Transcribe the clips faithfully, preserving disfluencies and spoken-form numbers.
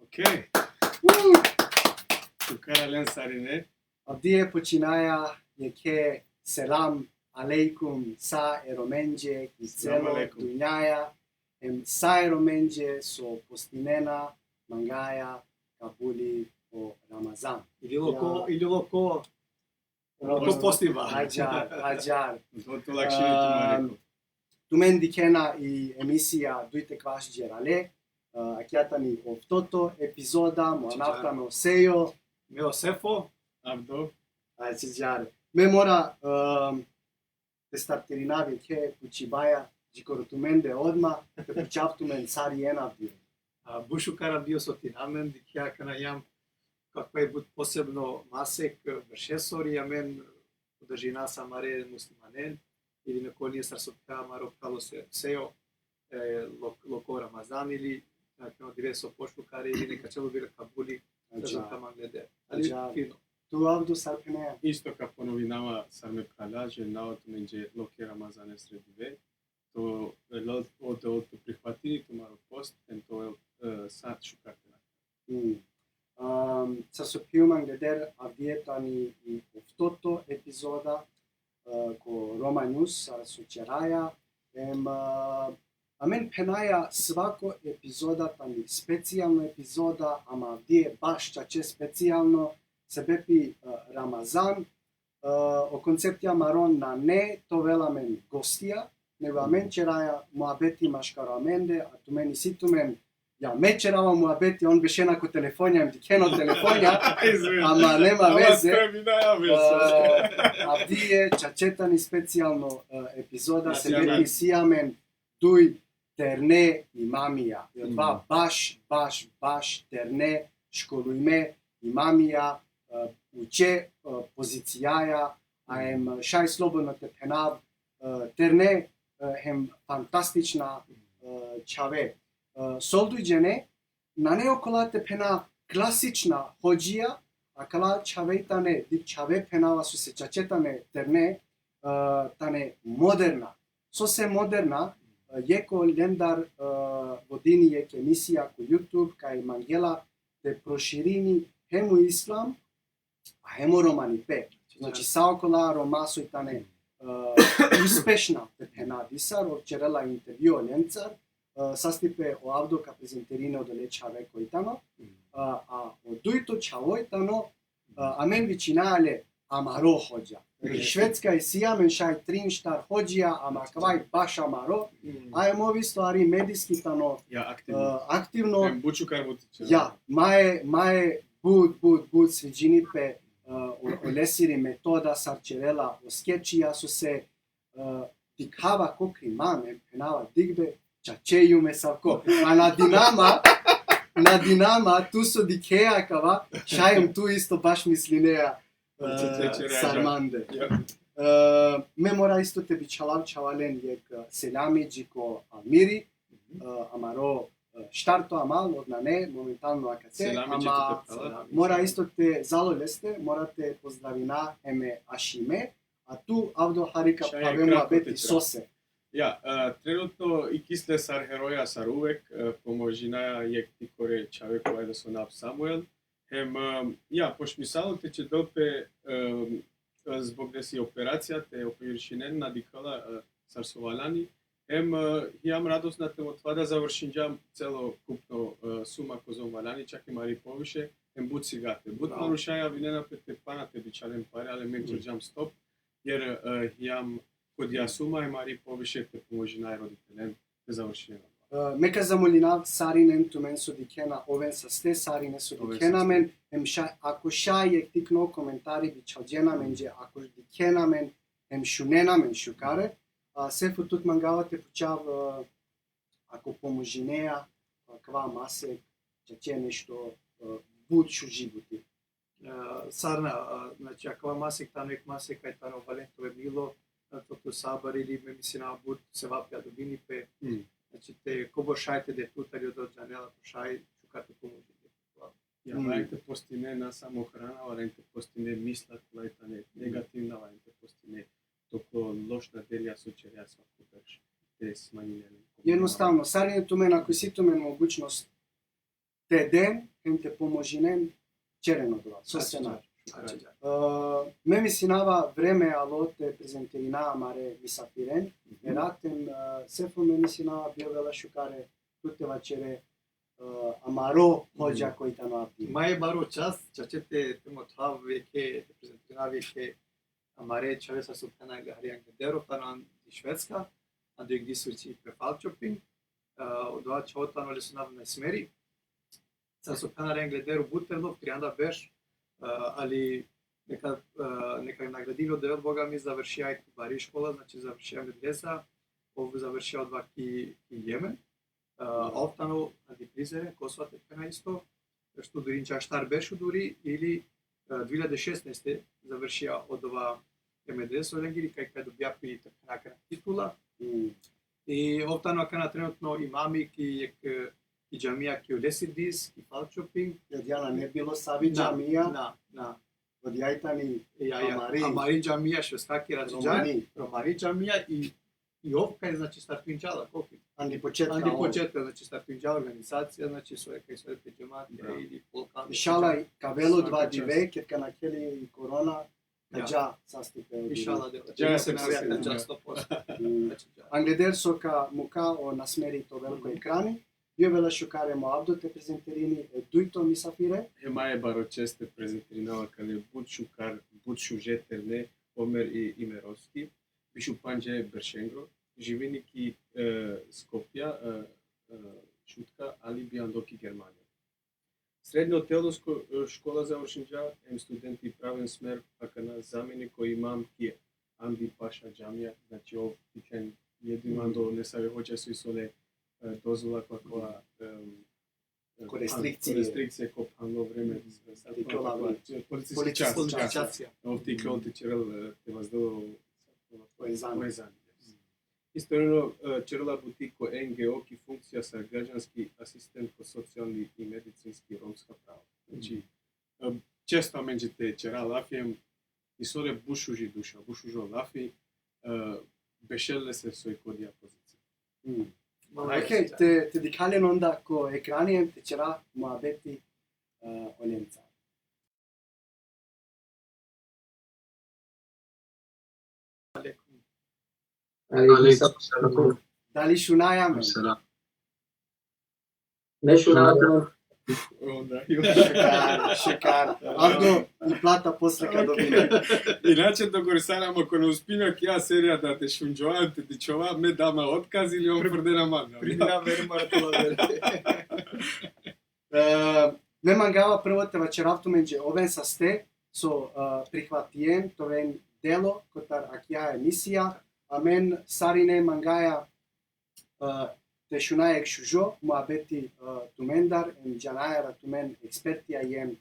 Okej. Woo! Šukar alen sarine. Avdive počinaja jekhe selam alejkum sa e Romenđe ki celo dunjaja, em sa e Romenđe so postinena, mangaja kabuli o Ramazan. Ili loko, ili loko, loko postiba. Ađar, ađar. To, to lakšini tumare ko. Tumen dikhena i emisija Duj te kvaš đerale, akija tani oftoto epizoda, mo anav tano Sejo. Me o Sefo. Avdo. Ađar. Me mora, em, te startirinav jekhe pučibaja, džikoro tumende odma, te pučav tumen sar i en avdive. A, but šukar avdive so tani amen, dikhea kana jam kakva i but posebno masek, e, beršesori, amen podržina sa amare muslimanen, ili me koni sar so phenđa amaro phral o Se-, Sejo, e, lok-, loko Ramazan ili, e, akana dive so pošukare ili neka ačhilo dive kabuli, e, ađar, so ka mangleder. Ali ađar. Fino. Tu, Avdo, sar phenea? Isto ka ponovinava sar me phrala, želinava tumenđe loke Ramazanesre dive. To, e, lel-, o te, o te prihvatini tumaro post, em te, e, sa šukar te na. Mm. Am, sar so phenđum angleder, avdive tani i oftoto epizoda, e, ko Roma News, sar so ćeraja, em, e, amen phenaja svako epizoda tani specijalno epizoda, ama avdive baš čače specijalno, sebepi, e, Ramazan, e, o koncepti amaro nane te ovel amen gostija, nego amen ćeraja muabeti maškaro amende, a tumen isi tumen, ja me ćerava muabeti, on bešena ko telefonja, em dikhena o telefonja, izvini, ama nema veze. Ama spremina ja veze. E, avdive čače tani specijalno, e, epizoda, sebepi isi amen duj terne imamija. I odova baš, baš, baš terne školujme imamija, e, uče, e, pozicijaja, a em šaj slobodno te phenav, e, terne, e, hem fantastična, e, čhave. E, solduj džene, nane okola te phena klasična hodžija, akala čhave tane, di čhave phenava so se čače tane terne, e, tane moderna. So se moderna, e, jekh olendar, e, vodini jekh emisija ko YouTube, kaj mangela te proširini hem o islam, a hem o romanipe. Znači, sa okola Roma soj tane, e, uspešna te phena disar, ov ćerela intervju olencar, e, sastipe o Avdo ka prezentirini odole čhave koj tano, e, a o dujto čhavo tano, e, amen vičinaja le amaro hodža. Ki Švedska isi amen šaj trin štar hodžija, ama akava i baš amaro, a em ov isto hari medijski tano, ja, aktivno. E, aktivno. Em but šukar utiče. Ja, maje, maje but, but, but sviđini pe, e, o, olesiri metoda sar ćerela o skečija, so se, e, dikhava ko krimam, em phenava dikh be, čače jum esavko. A na dinama, Nadinama, tu so dikhea kava, šaj hem tu isto baš mislinea, Ača, e, ača, ača. sar mande. Ja. E, me mora isto te bičhalav čhavalen jek, e, selami dži ko Almiri, e, amaro, e, štarto amal, ov nane momentalno akate, Selami dži ama ko te phrala. mora isto te zalo leste, mora te pozdravina hem e Ašime, a tu avdo hari ka Šaj phave kratko muhabeti te tra- sose. Ja, e, trenutno i kisle sar heroja sar uvek, e, pomožinaja jek tikore čhave kova da so nav Samuel. Hem, e, ja, pošmisalo te čedel pe, e, zbog desi operacija te operišinen na dikhala, e, sar so valjani. Hem, e, hijam radosna te mothova da završinđam celokupno, e, suma kozom valjani, čak i mari poviše, hem but sigate. But Bravo. manuša javinena pe te pana te bičhalen pare, ali me Mhm. ćerđam stop, jer, e, hijam kodija suma hem mari poviše te pomožinav roditelen te završinen. E, me ka zamolinav sarinen tumen so dikhena, oven saste sarine so Oven dikhena saste. men, hem ša-, ako šaj jek tikno komentari bičhalđen amenđe, ako dikhena men, hem šunena men šukare, a, Sefo, tut mangava te pučav, e, ako pomožinea, a, kava masek, čače nešto, e, but šuži buti. E, sarina, a, znači, akava masek tano jek masek kaj tano valentove milo, a, to tu sabar ili me mislina but sevapja dobini pe, Mm. znači, te kobor šaj te de tutar i odova džanela ko šaj, šukar te pomoži. Ja, Mm. valjani te postine na samo hrana, valjani te postine misla, kola tane negativna, valjani te postine toko lošna delja so ćerea svako berš, te smanjinen. Jednostavno, sarinen tumen, ako isi tumen mogućnost te den, hem te pomožinen, ćeren odova. So se na. Znači, E, me mislinava vreme alo te prezentirina amare misafiren, Mhm. erat hem, e, Sefo, me mislinava bi ovela šukare tut te vaćere, e, amaro hodža koj tano avdive. Maje baro čast, čače te, te mothav jekhe, te prezentirav jekhe amare čhave sar so phena hari angleder, ov tano andi Švedska, andi jek distrikt pe Falköping, e, odova čhavo tano leso nav Nasmeri, sar so phena hari angleder but tevno, trianda berš, e, ali neka, e, neka nagradini o Devel, boga mi, završija jek bari škola, znači završija medresa, ov završija odova ki, ki Jemen. E, ov tano andi Prizren, Kosova te phena isto, što durinđa štar berš duri, ili, e, dve hiljade šesnaeste završija odova e medresa, olengiri kaj, kaj dobija pi te phena akana titula. Mm. I ov tano akana trenutno imami ki jek, e, ki džamija ki olesi diz, ki Falköping. Jer ja na ne bilo savi Na, džamija, na, na. odija i tani Ja, ja. Amari. Amari džamija, švedska ki Rađiđan. Romani. Romani džamija i, i ov kaj, znači, startuinđa la, koki. Andi početka. Andi Ov. početka, znači, startuinđa organizacija, znači, so je kaj so je te džemate Bravo. ili polka. Inšala, ka velo Svaka dva čast. dive, ked ka nakheli i korona, ka Ja. dža saste pe. Inšala, dela. Dža Ja se se nastavlja, nastavlja, ja. sto posto. Mm. Znači, dža. Angleder so ka muka o Nasmeri te ovel ko ekrani, bi ovela šukare mo avdo te prezentirini e dujto misafire. E maje baro čest te prezentirinava kale but šukar, but šuže terne, Omer i, Imerovski, biš u pandže beršengro, živini ki, e, Skopja, e, e, Šutka, ali bi ando ki Germanija. Srednjo teološko, e, škola završinđa, em studenti praven smer, akana zameniko imam ki Andi Paša džamija, znači ov tiklen jedino ando nesave hodža so isi ole, e, dozvola kova, kova, em, e, Ko restrikcije. Ko restrikcije, ko phanlo vreme, Diklola kova, vreme. e, policijski Policijski čas, čas. čas. Organizacija. Ov tiklo te ćerel, e, te vazdelo O ezan. O ezan. Istovremeno, e, ćerela buti ko N G O ki funkcija sar građanski asistent ko socijalni i medicinski romska prava. Znači, e, često amenđe te ćera lafi, em isi ole but šuži duša, but šužo lafi, e, bešel lese so i kodija pozicija. Mm. Malo Okej, te, te dikha len onda ko ekrani, em te ćera muhabeti, e, olenca. Alejkum selam. Dali šunaja amen? Selam. Ne šunaja amen. Onda, Šukar, šukar. Avdo i plata posle ka dobine. Inače, dogovorisana, ako ne uspina ki ja serija da te šunđovam, te dičova, me dama otkaz ili on prdena manda. Primina meni, mora te la meni. E, me mangava prvo te vaćerav tumenđe oven saste so, e, prihvatien te oven delo kotar akija emisija, amen sarine mangaja, e, te šuna jekh šužo muhabeti, e, tumendar, em džanaja da tumen ekspertija jen,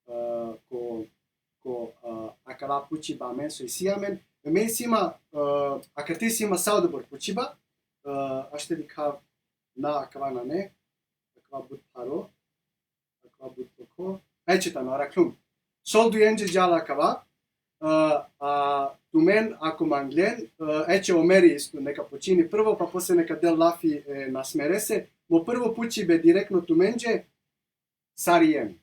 e, ko, ko, e, akala pučiba amen so isi amen. Em isi ma, e, akate isi ma sa odobor pučiba, e, ašte dikhav, na, akava nane, akava but pharo, akava but poko. Eče tano, arakhlum. Sol dujenđe džala akava, e, a tumen ako manglen, e, eče Omeri isto neka počini prvo, pa posle neka del lafi, e, Nasmerese. Mo prvo pučibe direktno tumenđe, sar jen?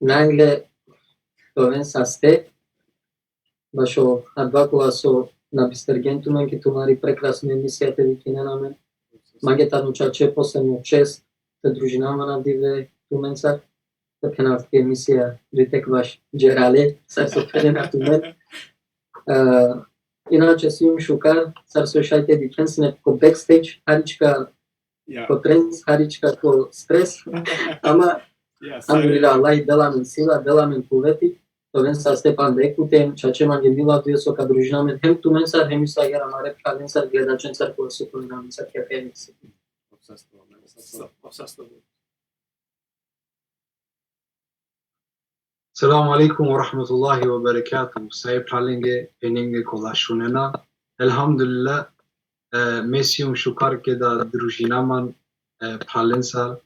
Nangle, te oven saste, bašo adava kola so na bistergjen tumen ki tumari prekrasno emisija te vikinen amen. Mange tano čače posebno čest te družinav man avdive tumencar, te phenav ki emisija duj tekvaš džerale, sar so phenena tumen. E, inače sijum šukar, sar so šaj te dikhen sine ko backstage, harička Ja. Ko trens, harička ko stres, ama, ja, alhamdulillah, Allah dela amen sila, dela amen kuveti, te oven saste panda jekh puti, čače mange mila duj so ka družina amen hem tumensar, hem isto agjaar amare phralencar, gledačencar, kola so pratinen amencar ki akaja emisija. Selamu alejkum ve rahmetullahi ve berekatuhu. Sa e phralenge, phenenge kola šunena. Elhamdulillah, e, me sijum šukar keda družina man, e, phralencar,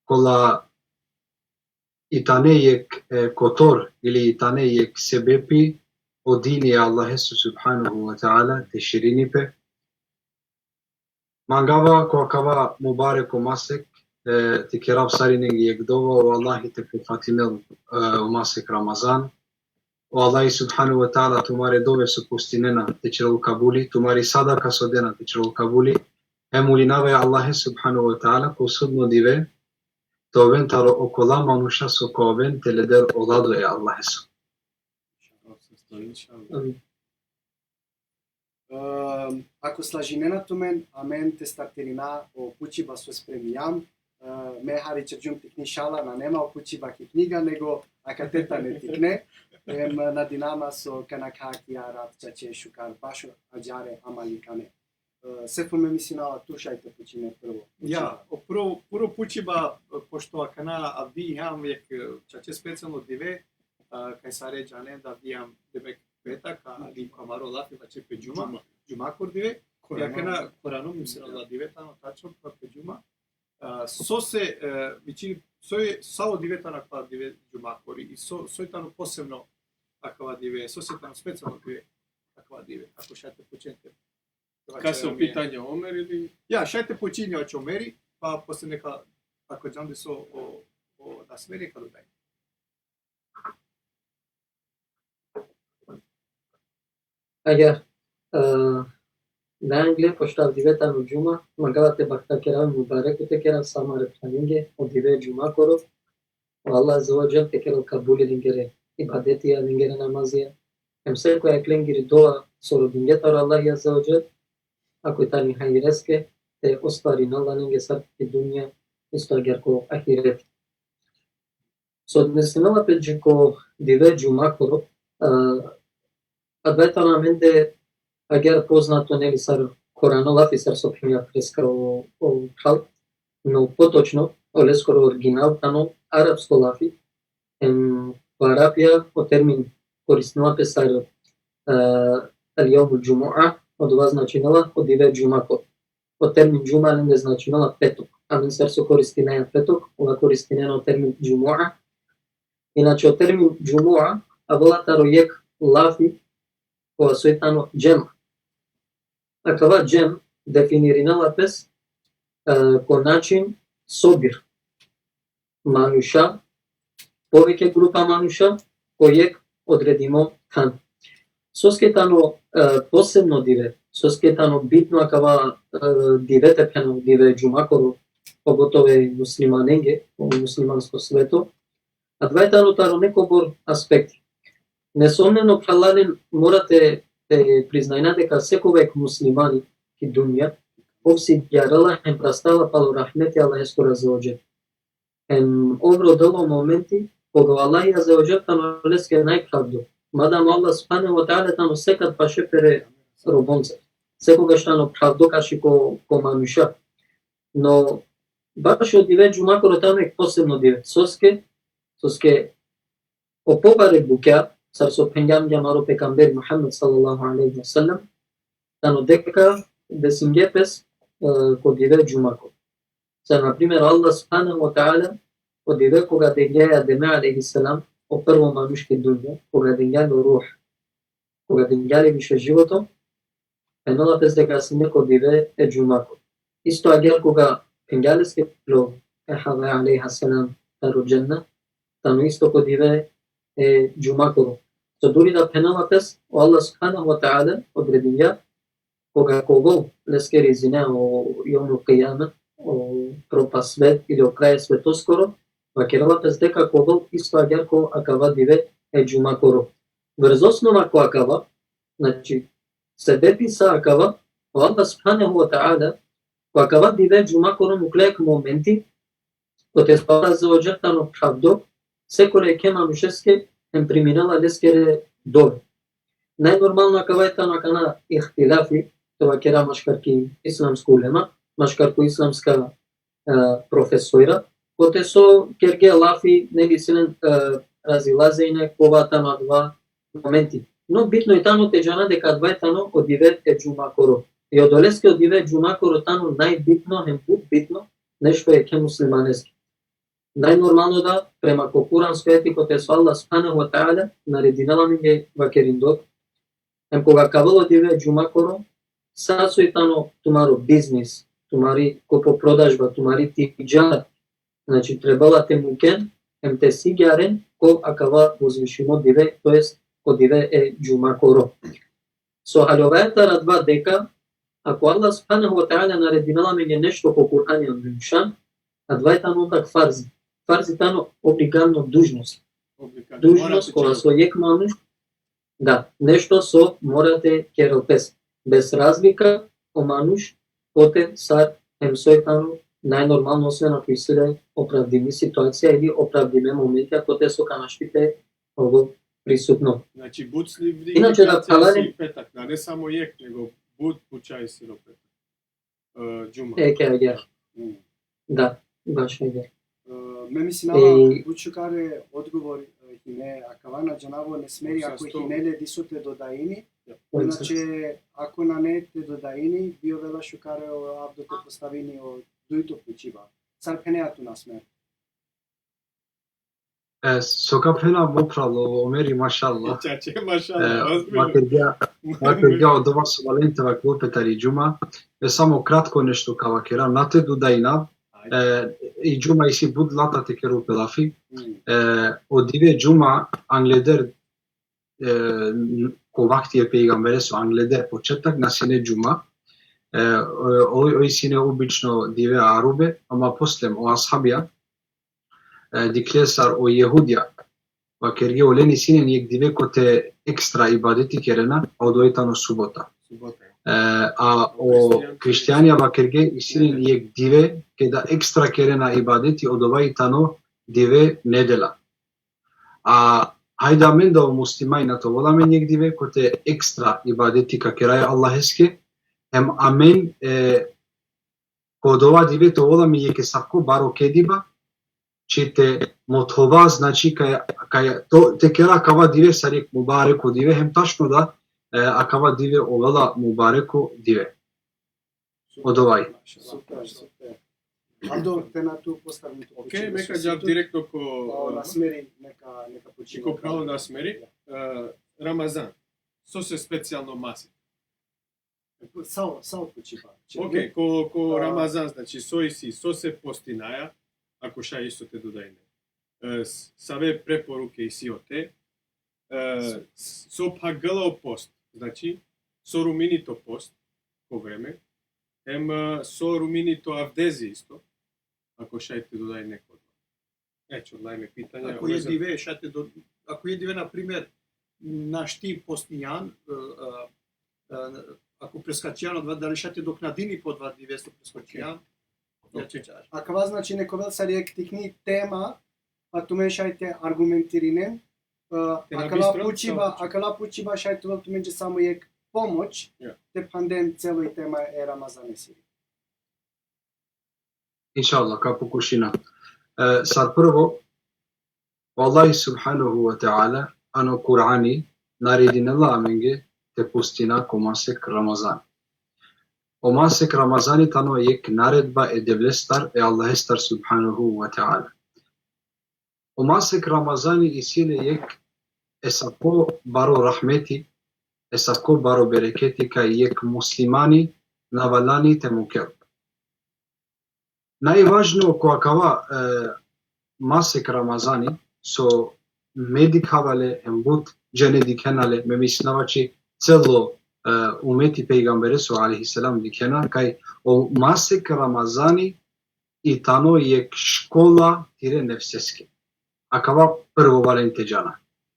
kola i tane jekh, e, kotor ili i tane jekh sebepi o dini e Allaheso subhanehu ve teala te širini pe. Mangava ko akava mubareko masek, e, te kerav sarinenge jekh dova, o Allahi te prifatinel, e, o masek Ramazan. O Allahi subhanehu ve teala tumare dove so postinena te ćerol kabuli, tumari sadaka so dena te ćerol kabuli. Hem molinava e Allahe subhanehu ve teala ko sudno dive te oven taro okola manuša so ka oven te leder o lado e Allaheso. Amin. Ehm, ako slažinena tumen, amen te startirina o pučiba so spremijam. E, me hari ćerđum tikni šala, nane ma o pučiba ki knjiga, nego akate tane tikne. Em, nadinama so ka nakha ki Arap čače šukar, bašo ađare amalikane. E, Sefo, me mislinava tu šaj te počine prvo. Ja, o prvo, prvo pučiba, e, pošto akana avdi ham jekh, e, čače specijalno dive, a, kaj sare džanen da avdi ham, demek, petak, a, ali ko amaro lafi vaćeri pe džuma, džuma. Džumakoro dive. Korano. I akana korano, mislinava dive tano tačno, pa pe džuma. A, sose, e, vičini, soj, sa o dive tano akava dive džumakoro, i so, soj tano posebno akava dive, sose tano specijalno dive akava dive, ako šaj te počnete. Kaj so pitanje, Omer ili? Ja, šaj te počini o Omeri, pa posle neka, ako džande so o, o Nasmeri, ka dodaj. Agjaar, e, nangle, pošto avdive tano džuma, mangava te bahtakerav, mubarek te kerav sa amare phralenge o dive džumakoro, o Allah azze ve dželle te kerel kabuli lengere ibadetija, lengere namazija. Hem sekoj jekhengiri dova so rodinge taro Allah azze ve dželle, ako tani hajreske, te ostvarinel lenge sar ki dunja, isto agjaar ko ahiret. So odnesinela pe dži ko dive džumakoro, e, adava tano amende agjaar poznato, neli, sar korano lafi, sar so phenđa preska o, o phral, no potočno, oleskoro original tano arapsko lafi, em, ko Arapija o termin koristinela pe sar, e, el-jevmul džumu'a, odova značinela o dive džumakoro. O termin džuma lende značinela petok. Amen sar so koristinaja petok, ola koristinena o termin džumu'a. Inače, o termin džumu'a avela taro jekh lafi, kova soj tano džem. Akava džem definirinela pes, e, ko način sobir. Manuša, poveke grupa manuša, ko jekh odredimo than. Soske tano, e, posebno dive, soske tano bitno akava, e, dive te phena, dive džumakoro, pogotovo e muslimanenge, o muslimansko sveto, adava tano taro nekobor aspekti. Nesomneno, phralalen, mora te, te priznajna deka sekova jekh muslimani ki dunja, ov sigjarela hem prastala palo rahmeti Allaheskoro azze ve dželle. Em, ov rodela o momenti, koga o Allahi azze ve dželle tano leske najpravdo. Mada o Allah subhanehu ve teala tano sekad paše pere robonca. Sekogaš tano phravdo kaši ko, ko manuša. No, bašo dive džumakoro tano jekh posebno dive. Soske, soske o pobare bukja, sar so phengja amenge amaro pejgamberi Muhammed sallallahu alejhi ve sellem, tano deka desingje pes, e, ko dive džumakoro. Sar, na primer, Allah subhanehu ve teala, o dive koga dengja e Ademe alejhi selam, o prvo manuš ki dunja, koga dengja le o ruh, koga dengja le više životo, phenela pes deka sine ko dive e džumakoro. Isto agjaar koga phengja leske plo e Hava alejha selam taro džennet, tano isto ko dive e džumakoro. So duri da phenela pes, o Allah subhanehu ve teala odredingja koga ka ovel leskeri izine o jevmul kijame, o propast svet ili o kraj e svetoskoro, vakerela pes deka ka ovel isto agjaar ko akava dive e džumakoro. Vrz osnova ko akava, znači, sebepi sa akava, o Allah subhanehu ve teala, ko akava dive džumakoro mukhlja jekh momenti, kote so o Allah azze ve dželle tano phravdo sekole jekhe manušeske, hem priminela leskere dove. Najnormalno akava tano akana ihtilafi, te vakera, maškar ki islamsko ulema, maškar ko islamska, e, profesorja, kote so kerge lafi, neli, si len, e, razilazenje kova tano adava momenti. No bitno i tano te džana deka adava tano o dive e džumakoro. I odoleske o dive e džumakoro tano najbitno, hem but bitno nešto jekhe muslimaneske. Najnormalno da, prema ko kuransko ajeti kote so Allah subhanehu ve teala naredinela amenge vakerindo, hem koga ka avel o dive e džumakoro, sa soj tano tumaro biznis, tumari kupo-prodažba, tumari tidžaret, znači, trebela te muken, hem te sigjaren ko akava vozvišimo dive, to jest ko dive e džumakoro. So haljovaja taro adava deka, ako Allah subhanehu ve teala naredinela amenge nešto ko Kur'ani amenge šan, adava tano tak farzi. Farzi tano obligalno, dužnost. Obligalno. Dužnost kola so jekh manuš, da, nešto so mora te kerel pes. Bez razlika o manuš kote sar hem soj tano, najnormalno, osven ako isi le opravdimi situacija ili opravdime momentija kote so ka našti te ovel prisutno. Znači, but slivri... Inače, da, phenela len, isi petak, da, ne samo jekh, nego but puča isi o petak. E, džuma. Eke, agjaar. Mm. Da, baš agjaar. E, me mislinava, e, but šukare odgovor, e, hine akava, na džanava o Nasmeri ako hine le diso te dodaini. Ja. Inače, ako nane te dodaini, bi ovela šukare o Avdo te postavini o dujto pučiba. Sar phenea tu, Nasmer? E, so ka phena mo phral o Omeri, mašallah. Čače, mašallah, e, ozbiljno. Vakergja, vakergja odova so valjani te vakerel pe tari džuma. E, samo kratko nešto ka vakera, na te dodaina. Ajde. E, i džuma isi but lata te kerel pe lafi. Mm. E, o dive džuma angleder, e, ko vakti e pejgambereso, angleder početak na sine džuma. E, o, o, oj sine obično dive e Arube, ama posle o ashabija, e, dikhle sar o Jehudija vakerge, olen isi len jekh dive kote ekstra ibadeti kerena, a odova tano subota. Subota. E, a o hristijanija vakerge isi len jekh dive keda ekstra kerena ibadeti, odova tano dive nedela. A hajde amen da o muslimanja te ovel amen jekh dive kote ekstra ibadeti ka keraja Allaheske, hem amen, e, ko odova dive te ovel amen jekh esavko baro kediba, či te mothova, znači, kaj, kaj to, te kera akava dive sar jekh mubareko dive, hem tačno da, e, akava dive ovela mubareko dive. Odova. Super, super. Avdo, te na tu postavim tu... Ok, neka džav direktno ko... O Nasmeri, neka, neka počini. Ko pravo Nasmeri. Da. E, Ramazan. Sose specijalno masi? Sa, sa počipa. Ok, ko, ko Ramazan, znači, so isi, sose postinaja, ako šaj isto te dodaine. E, s-, save preporuke isi ote, e, s-, so phagela o post, znači, so rumini to post, ko vreme, hem, e, so rumini to avdezi isto, ako šaj te dodaine ko... E, čudlaj me pitanja. Ako jekh dive šaj te do-, ako jekh dive, na primer, našti postinjan, e, e, e, ako preskačijan, odova, dali šaj te doknadini pe odova dive so preskačijan? Ok. Znači, akava, znači, neka ovel sar jekh tikni tema, pa tumen šaj te argumentirinen, Te na akala bistro, pučiba, so- akala pučiba šaj te ovel tumenđe samo jekh pomoć, ja, te phanden celo i tema e Ramazanesiri. Inšallah, ka pokušina. E, sar prvo, o Allah subhanahu wa ta'ala, ano Kur'ani, naredinela amenge te postina ko masek Ramazan. O masek Ramazani tano jekh naredba e Devlestar, e Allahestar subhanahu wa ta'ala. O masek Ramazani isi le jekh esavko baro rahmeti, esavko baro bereketi kaj jekh muslimani na valjani te mukel. Najvažno ko akava, e, masek Ramazani, so me dikhava le, hem but džene dikhena le, me mislinava či celo, e, umeti pejgambereso alejhi selam dikhena, kaj o masek Ramazani i tano jekh škola tire nefseske. Akava prvo valjani te džana.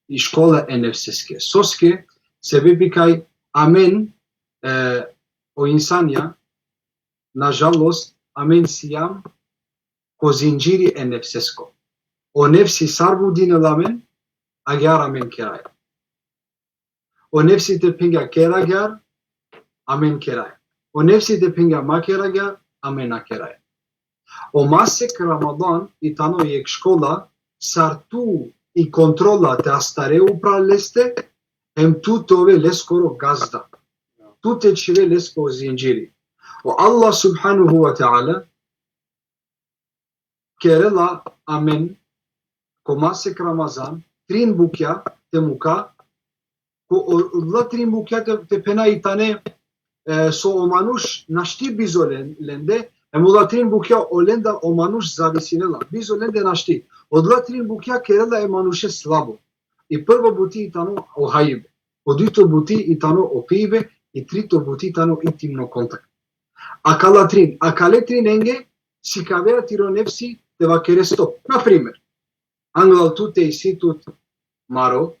I škola e nefseske. Soske, sebepi kaj amen, e, o insanja, nažalost, amen sijam ko zindžiri e nefsesko. O nefsi sar budinela amen, agjaar amen keraja. O nefsi te phengja kera agjaar, amen keraja. O nefsi te phengja ma kera agjaar, amen na keraja. O masek Ramadan i tano jekh škola sar tu i kontrola te astare upral leste, hem tu te ove leskoro gazda. Tu te čhive lesko zindžiri. O Allah subhanahu wa ta'ala kerela amen ko masek Ramazan trin bukja te muka, ko o-, odola trin bukja te, te phena i tane, e, so o manuš našti bizo len-, lende, hem odola trin bukja olendar o manuš zavisinela, bizo lende našti. Odola trin bukja kerela e manuše slabo. I prvo buti i tano o hajbe, o dujto buti i tano o pibe, i trito buti i tano intimno kontakt. Akala trin, akale trinenge sikavea tiro nefsi te vakere stop. Na primer, anglal tute isi tut maro,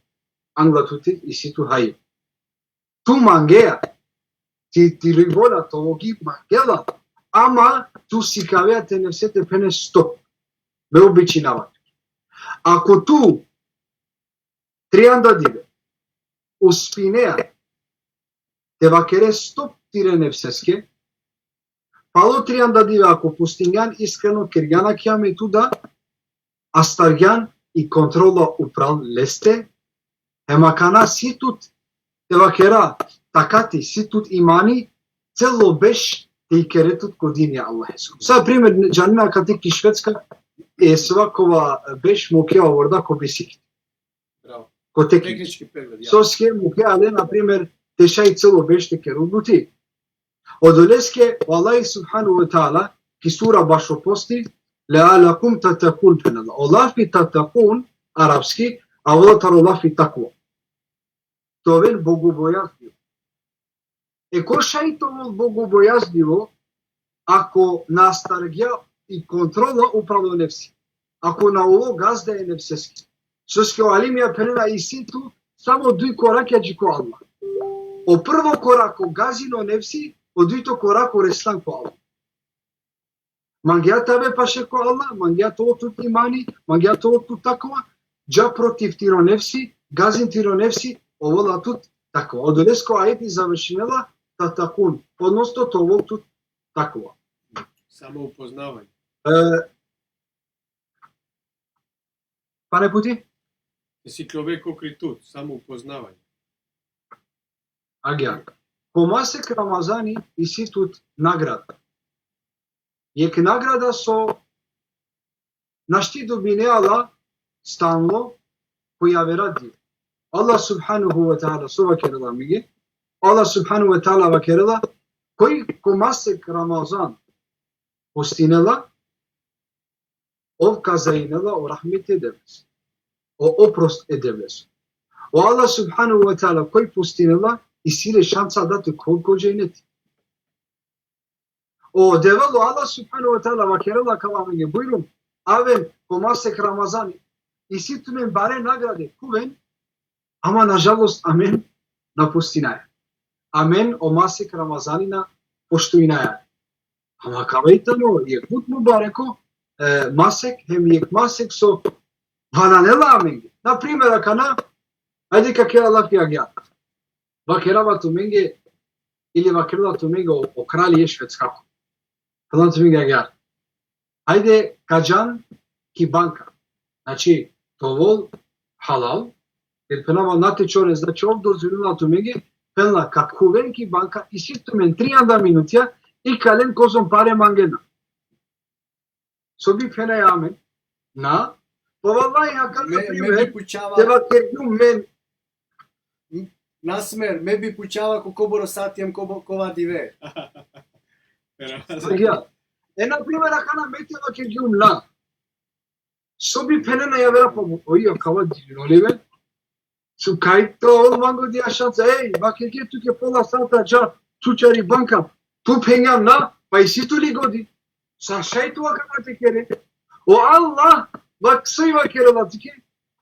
anglal tute isi tut hajb. Tu mangea, ti, tiri volja, to logi mangela, ama tu sikavea te nefse te phene stop. Me običinava. Ako tu trianda dive uspinea te vakere stop tire nefseske, palo trianda dive ako postingjan iskreno, kergjan akija me tu da, astargjan i kontrola upral leste, hem akana si tut te vakera takati, si tut imani, celo beš te ikere tut ko dini e Allahesko. Sa primer, džanena kate ki Švedska, e svakova beš mukea o vorda ko bisikli. Bravo. Ko teknički. Tehnički pregled, ja. Soske mukea le, na primer, te šaj celo beš te kerel buti. Odoleske, o Allah subhanahu wa ta'ala, ki sura bašo posti, "Le'allekum tettekun", phenela. O lafi tettekun, arapski, avela taro lafi takva. Te oven bogobojazlivo. E ko šaj te ovel bogobojazlivo, ako na astargja i kontrola upral o nefsi. Ako na ovel gazda e nefseske. Soske o alimija phenena isi tu samo duj korakja dži ko Allah. O prvo korak o gazin o nefsi, o dujto korak o reslan ko Allah. Mangea te ave paše ko Allah, mangea te ovel tut imani, mangea te ovel tut takva, dža protiv tiro nefsi, gazin tiro nefsi, ovela tut takva. Odoleske o ajeti završinela, tettekun, odnosno te ovel tut takva. Samo upoznavanje. E, Pane puti? Te sikljove kokri tut, samo upoznavanje. Agjaar. Ko masek Ramazani isi tut nagrada. Jekh nagrada so našti dobinea la stalno ko javera dive. Allah subhanahu wa ta'ala so vakerela amenge? Allah subhanahu wa ta'ala vakerela, koj ko masek Ramazan postinela, ov kazajnela o rahmeti e Devleso, o oprost e Devleso. O Allah subhanahu wa ta'ala koj postinela, isi le šansa da te khol ko dženeti. O Devel, o Allah subhanahu wa ta'ala vakerela akava amenge: Bujrum, aven ko masek Ramazani, isi tumen bare nagrade, khuven, ama nažalost amen na postinaja. Amen o masek Ramazani na poštujnaja. Ama akava i tano jekh but mubareko, e, masek, hem jekh masek so Pa nane la amenge. Na primer, akana, ajde ka kera lafi agjaar. Vakerava tumenge, ili vakerela tumenge o, o kralji e Švedskako. Phenela tumenge agjaar. Ajde ka džan ki banka. Znači, te ovel halal, jer phenava na te čoren, znači, ov dozvolinela tumenge, phenela ka khuven ki banka, isi tumen trianda minutija, ikalen kozom pare mangena. So bi phenaja amen? Na. Pa vallahi, akana, me, me primer, bi pučava, te vakergjum men. Nasmer, me bi pučava ko kobor sati em kobo-, kova dive. Agjaar. E, na primer, akana me te vakergjum na. So bi phenena javera, pa oj, akava dilino li be? So kaj te ovel mange odija šansa, ej, vakergje tuke pola sata, dža, tu čari banka, tu phengjam na, pa isi tu li godi. Sa šaj tu akava te kere? O Allah, vak-, soj vakerela tuke,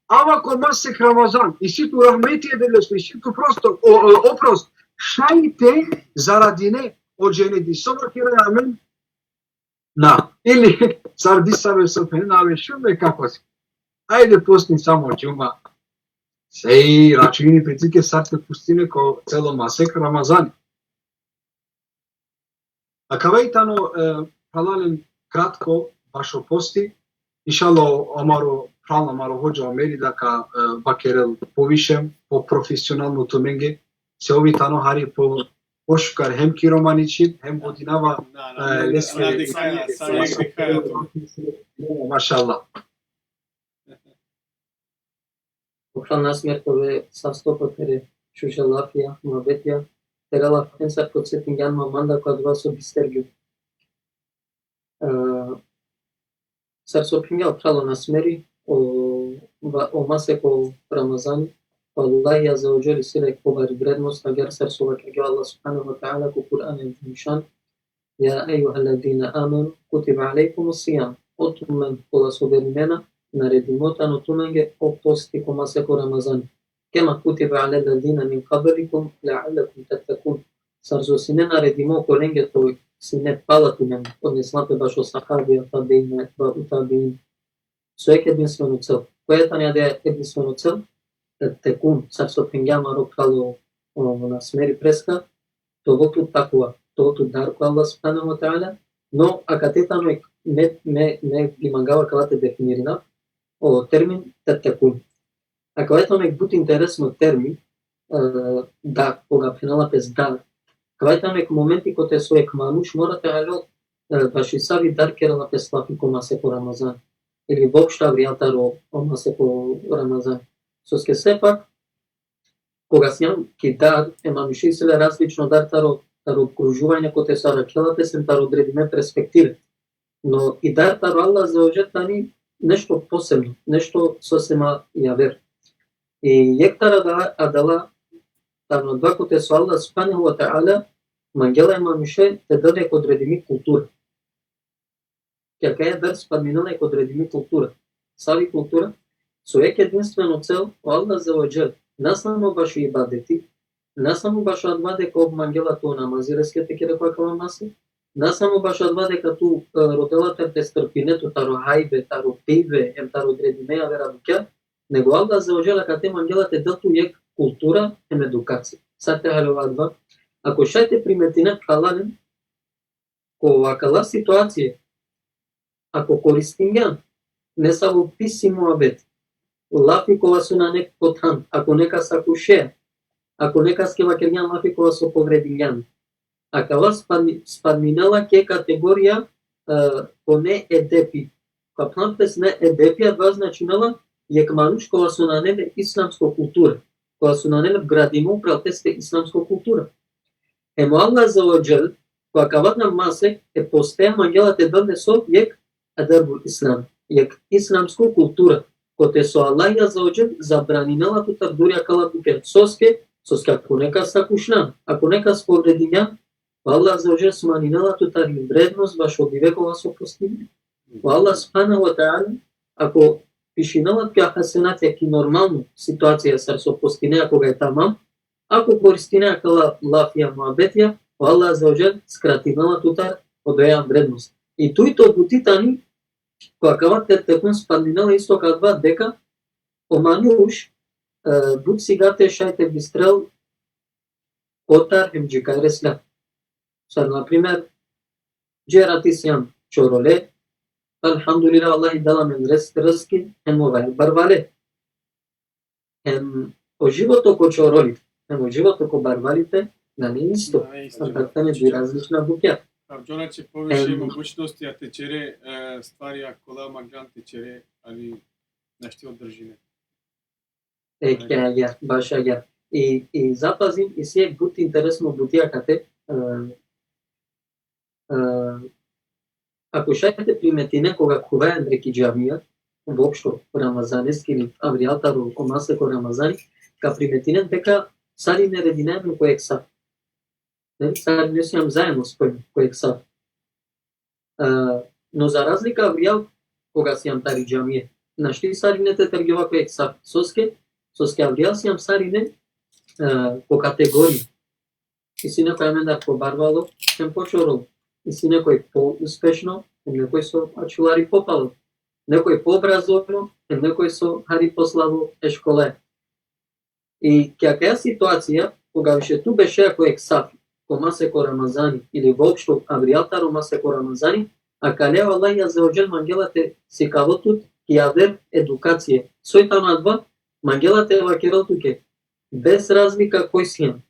ava ko masek Ramazan, isi tu rahmeti e Devlesko, isi tu prosto, o, o, oprost, šaj te zaradine o dženeti. So vakeraja amen? Na. Ili sar disave so phenena, ave šun me kako si. Ajde postin samo džuma. Sej računi pe tuke sar te postine ko celo masek Ramazani. Akava i tano, e, phralalen, kratko bašo posti. Inšallah, amaro phral, amaro hodža Omeri da ka, e, vakerel poviše, po profesionalno tumenge, se ov i tano hari po, pošukar hem ki romani čhib, hem godinava, na, na, e, na, leske, na, na, na, na, na, na, mašallah. O phral Nasmer, te ove sasto po tere šuže lafija, muhabetija, tere lafencar podsetingjan ma manda ko adava so bistergjum. E, sar so phengja o phral o Nasmeri, o, va-, o masek o Ramazani, o Allah azze ve dželle isi le pobari vrednost, agjaar sar so vakergja o Allah subhanehu ve teala ko Kur'ani Azimšan, يا أيها الذين آمنوا كتب عليكم الصيام. O tumen kola so verinena, naredimo tano tumenge o posti ko masek o Ramazani. كما كتب على الذين من قبلكم لعلكم تتقون. Sar so sine naredimo kolenge so sine pala tumen, odnosno pe bašo sahabija, tabiina, etbau tabiin. So jekh edinstveno cel. Koja tani adaja edinstveno cel? Tettekun, sar so phengja amaro phral o, o Nasmeri preska, te ovel tut takva, te ovel tut dar ko Allah subhanehu ve teala, no akate tano jekh, me, me, me bi mangava akava te definirinav, o termin tettekun. Akava tano jekh but interesno termin, e, dar, koga phenela pes dar. Akava tano jekh momenti kote so jekh manuš mora te haljol, e, baši savi dar kerela pes lafi ko masek o Ramazan. Ili voopšto avrijal taro o masek o Ramazan. Soske sepak, koga sijam ki dar, e manuše isi le različno dar taro, taro opkružuvanje kote so arakhela pes, em taro odredime perspektive. No i dar taro Allah azze ve dželle tani nešto posebno, nešto sose ma javer. I jekh taro da-, adala tano adava kote so Allah subhanehu ve teala mangela e manuše te del jekh odredimi kultura. Ki akaja dar spadninela jekh odredimi kultura. Savi kultura? So jekh edinstveno cel o Allah azze ve dželle, na samo bašo ibadeti, na samo bašo adava deka ov mangela tu o namazi leske te kere ko akava masek, na samo bašo adava deka tu, e, rodela tut te strpine tu taro hajbe, taro pibe, em taro odredime javera bukja, nego Allah azze ve dželle akate mangela te del tu jekh kultura em edukacija. Sar te haljova adava? Ako šaj te primetine, phralalen, ko akala situacije, ako koristingjan nesavo pisi muhabet, lafi kova so nane ko than, ako nekas akuše, ako nekaske vakergjan lafi kova so povredingjan, akava spadni-, spadninela ki kategorija, e, ko ne edepi. Ka phan pes ne edepi, adava značinela jekh manuš kova so nane le islamsko kultura, kova so nane le gradimo upral peste islamsko kultura. Em o Allah azze ve dželle, ko akava da masek e poste mangela te del le so jekh edebul Islam, jekh islamsko kultura, kote so Allah azze ve dželle zabraninela tutar duri akala bukja. Soske, soske ako nekas akušna, ako nekas povredingjan, o Allah azze ve dželle smaninela tutar i vrednost bašo dive kova so postine. O Allah subhanehu ve teala, ako pišinela tuke hasenatija ki normalno situacija sar so postine, ako ga e tamam, ako koristine akala lafija, muhabetija, o Allah azze ve dželle skratinela tutar odoja vrednost. I dujto buti tani, ko akava tettekun spadninela isto ko adava deka o manuš, e, but sigate šaj te bistrel kotar hem dži kaj resla. Sar, na primer, dži erati sijam čorole, elhamdulillah, Allah i dela amen res-, reski, hem ova barvale. Hem o životo ko čoroli, hem o životo ko barvali te nane isto. Nane isto. Standard tane dži različna bukja. Avđona će poviše mogućnosti, a te čere, e, stvari, a kola maglan te čere, ali našti održine. Eke, agja, baš agja. I, i zapazin, isi jek but interesno butija kate, e, e, ako šaj te primetine koga khuvaja andre ki džamija, voopšto Ramazaneski ili avrijal taro o masek o Ramazani, ka primetinen deka sarine redinaja amen ko jek saf. Ne, sarine sijam zajedno spojeni ko jek saf. E, no za razlika avrijal koga sijam tari džamije, našti sarine te tergjova ko jek saf. Soske, soske avrijal sijam sarine, e, po kategorije. Isi nekoj amendar pobarvalo, hem počorol. Isi nekoj pouspešno, hem nekoj so ačhulari popalo. Nekoj poobrazovano, hem nekoj so hari poslabo e škole. I ki akaja situacija, koga više tu bešea ko jek saf, ko masek o Ramazani, ili voopšto avrijal taro masek o Ramazani, akale o Allah azze ve dželle mangela te sikavel tut ki javer edukacije. Soj tano adava, mangela te vakerel tuke, bez razlika koj sian,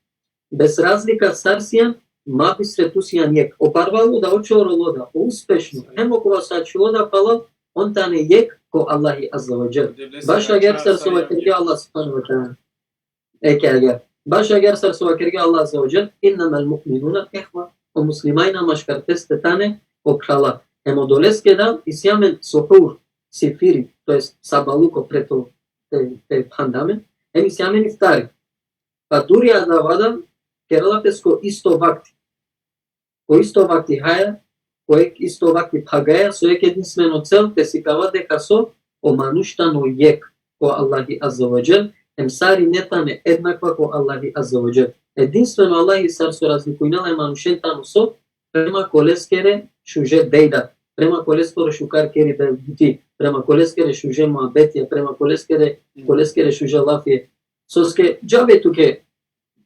bez razlika sar sian, ma bistre tu sian jek. O barvalo da, o čorolo da, o uspešno, hem okova so ačhilo da palal, on tane jek ko Allahi azze ve dželle. Baš agjaar sar so vakergja Allah subhanehu ve teala. Eke agjaar. Baš agjaar sar so vakergja Allah azze ve dželle, innemel mu'minune ihve. O muslimanja maškar peste tane o phrala. Hem odoleske da isi amen suhur, sifiri, to jest sabaluko pre to te, te phanda amen, hem isi amen iftari. Pa duri adava da kerela pes ko isto vakti. Ko isto vakti haja, ko jek isto vakti phagaja, so jek edinstveno cel te sikava deka so, o manuš tano jek ko Allahi azze ve dželle, hem sarine tane ednakva ko Allahi azze ve dželle. Edinstveno Allahi sar so razlikujnela e manušen tano so, prema koleskere šuže dejla, prema koleskoro šukar keribe buti, prema koleskere šuže muhabetija, prema koleskere, koleskere šuže lafije. Soske džabe tuke,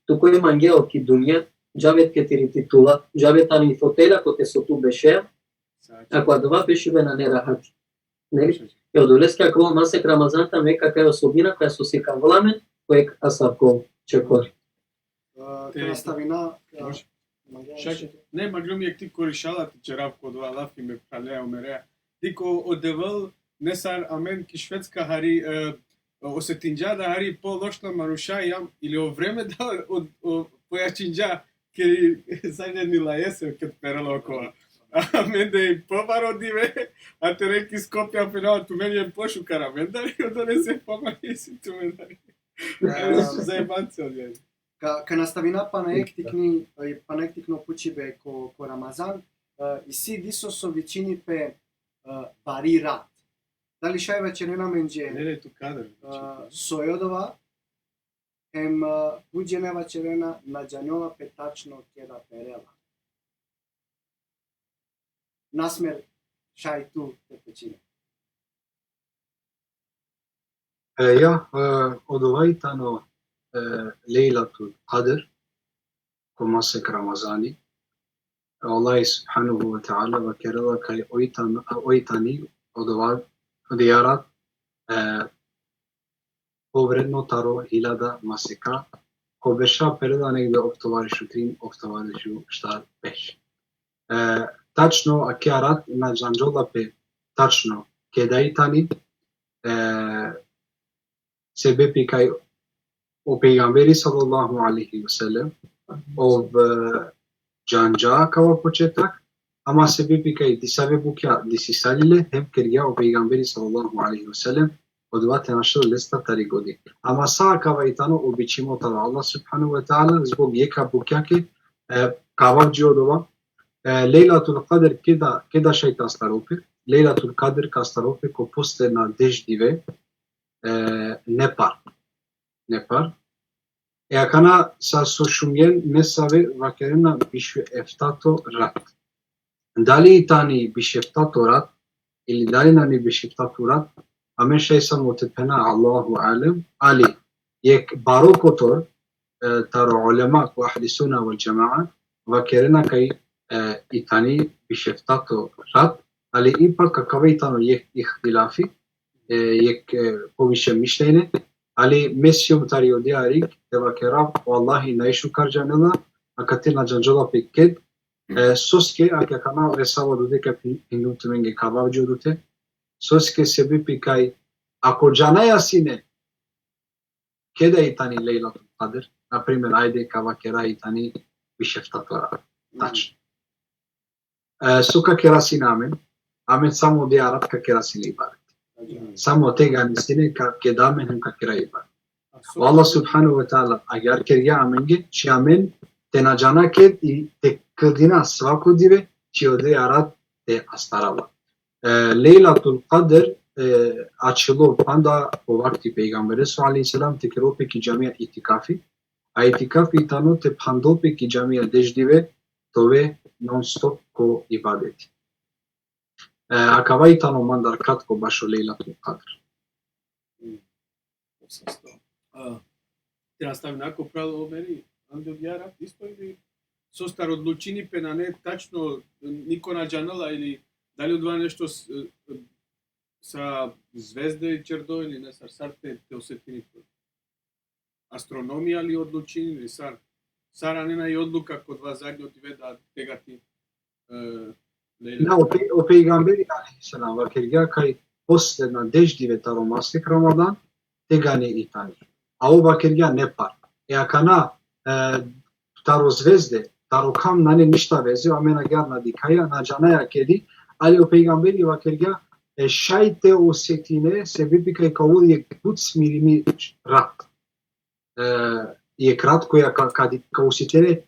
tu koj mangea o ki dunja, džabe tuke tiri titula, džabe tani fotela kote so tu bešea, ako adava bešibe nane rahati. Neli? E odoleske akava masek Ramazan tano jek akaja osobina koja so sikavela amen ko jek asavko čekor. A, te nastavina, a, može. Mangea šaj, ne, magljum jek ti korišala te čerav ko dova lafi me phralea o merea. Dikh, o Devel nesar amen ki Švedska hari, e, osetinđa da hari pološna manuša jam, ili o vreme da o, o, pojačinđa, keri sanje ni lajese ked perela okova. Amende i pobaro dive, a te reki Skopje, a penava tumen jem pošukar amendar, i odolese pobaro isi tumendar. E, zajebancija odjaj. Ka, ka nastavina pana jek tikni, e, pana jek tikno pučibe ko, ko Ramazan, e, isi diso so vičini pe, e, bari rat. Dali šaj vaćerena amenđe, Lejletul Kadr, e, soj odova, hem, e, but džene vaćerena na džanjola pe tačno keda perela. Nasmer šaj tu te počine. E, ja, e, odova i tano, e, Lejlatul Kadr, ko masek Ramazani. Allah subhanahu ve teala vakerela kaj oj tan-, oj tani odova, odija rat, e, povredno taro hiljada maseka, ko berša perela negde oftovardeš u trin, oftovardeš u štar berš. E, tačno akija rat na džanđola pe tačno keda i tani, e, sebepi kaj o pejgamberi sallallahu alejhi ve sellem, ov, e, džanđa kava početak, ama sebepi kaj disave bukja disisalile, hem kergja o pejgamberi sallallahu alejhi ve sellem, odova te našel lestar tari godi. Ama sa kava i tano običimo taro Allah subhanahu ve teala, zbog jekha bukjake, e, kava dži odova, e, Lejlatul Kadr keda, keda šaj te astarol pe, Lejlatul Kadr ka astarol pe ko posledna deš dive, e, nepar. Nepar. E akana sa so šungjen nesave vakerena biš u eftato rat. Dali i tani biš u eftato rat, ili dali nani biš u eftato rat, Amen šaj samo te phena Allahu alem, ali jekh baro kotor, e, taro ulema ko ahli sunna wal džemaa, vakerena kaj, e, i tani biš eftato rat, ali ipak akava i tano jekh ihtilafi, e, jekh, e, poviše mišljenje, ali me sijum tari odija rig te vakerav, o Allahi najšukar džanela, a kate na džanđola pe ked, e, soske, ake akana resava dute kaj pi-, pindum tumenge kava džo dute, soske sebepi kaj, ako džanaja sine, keda i tani Lejlatul Kadr, na primer, ajde ka vakera i tani biš eftato rat. Tačno. E, so ka kera sine amen, amen samo odija rat ka kera sine ibadet. Samo tegani sine ka, keda amen hem ka kera ibadet. O Allah subhanahu wa ta'ala, agjaar kergja amenge, či amen te na džana ked i te kldina svako dive, či odija rat te astarava. E, Lejlatul Kadr, e, ačhilo panda po vakti pejgambereso alejhi selam te kerol pe ki džamija itikafi, a itikafi tano te phandol pe ki džamija deš dive, te ove non stop ko ibadeti. E, akava i tano mandar kratko bašo Lejlatul Kadr. A, te nastavina ko pravo, Omeri, ande odija rat isto ili sostar odlučini pe nane tačno, niko na džanela ili dali odova nešto s-, e, sa zvezde ćerdo ili ne, sar, sar te, te osetini to? Astronomija li odlučini ili sar? Sar anena i odluka ko odova zadnjo dive da tegani, e, Lejla. Na, o pe-, o pejgamberi alejhi selam vakergja kaj posledna deš dive taro masek Ramadan, tegani i tani. A ov vakergja ne par. E akana, e, taro zvezde, taro kam nane ništa veze, amen agjaar na dikhaja, na džanaja kedi, ali o pejgamberi vakergja, e, šaj te osetine, sebepi kaj ka ovol jekh but smirimi rat. E, jekh rat koja ka, ka, ka osetine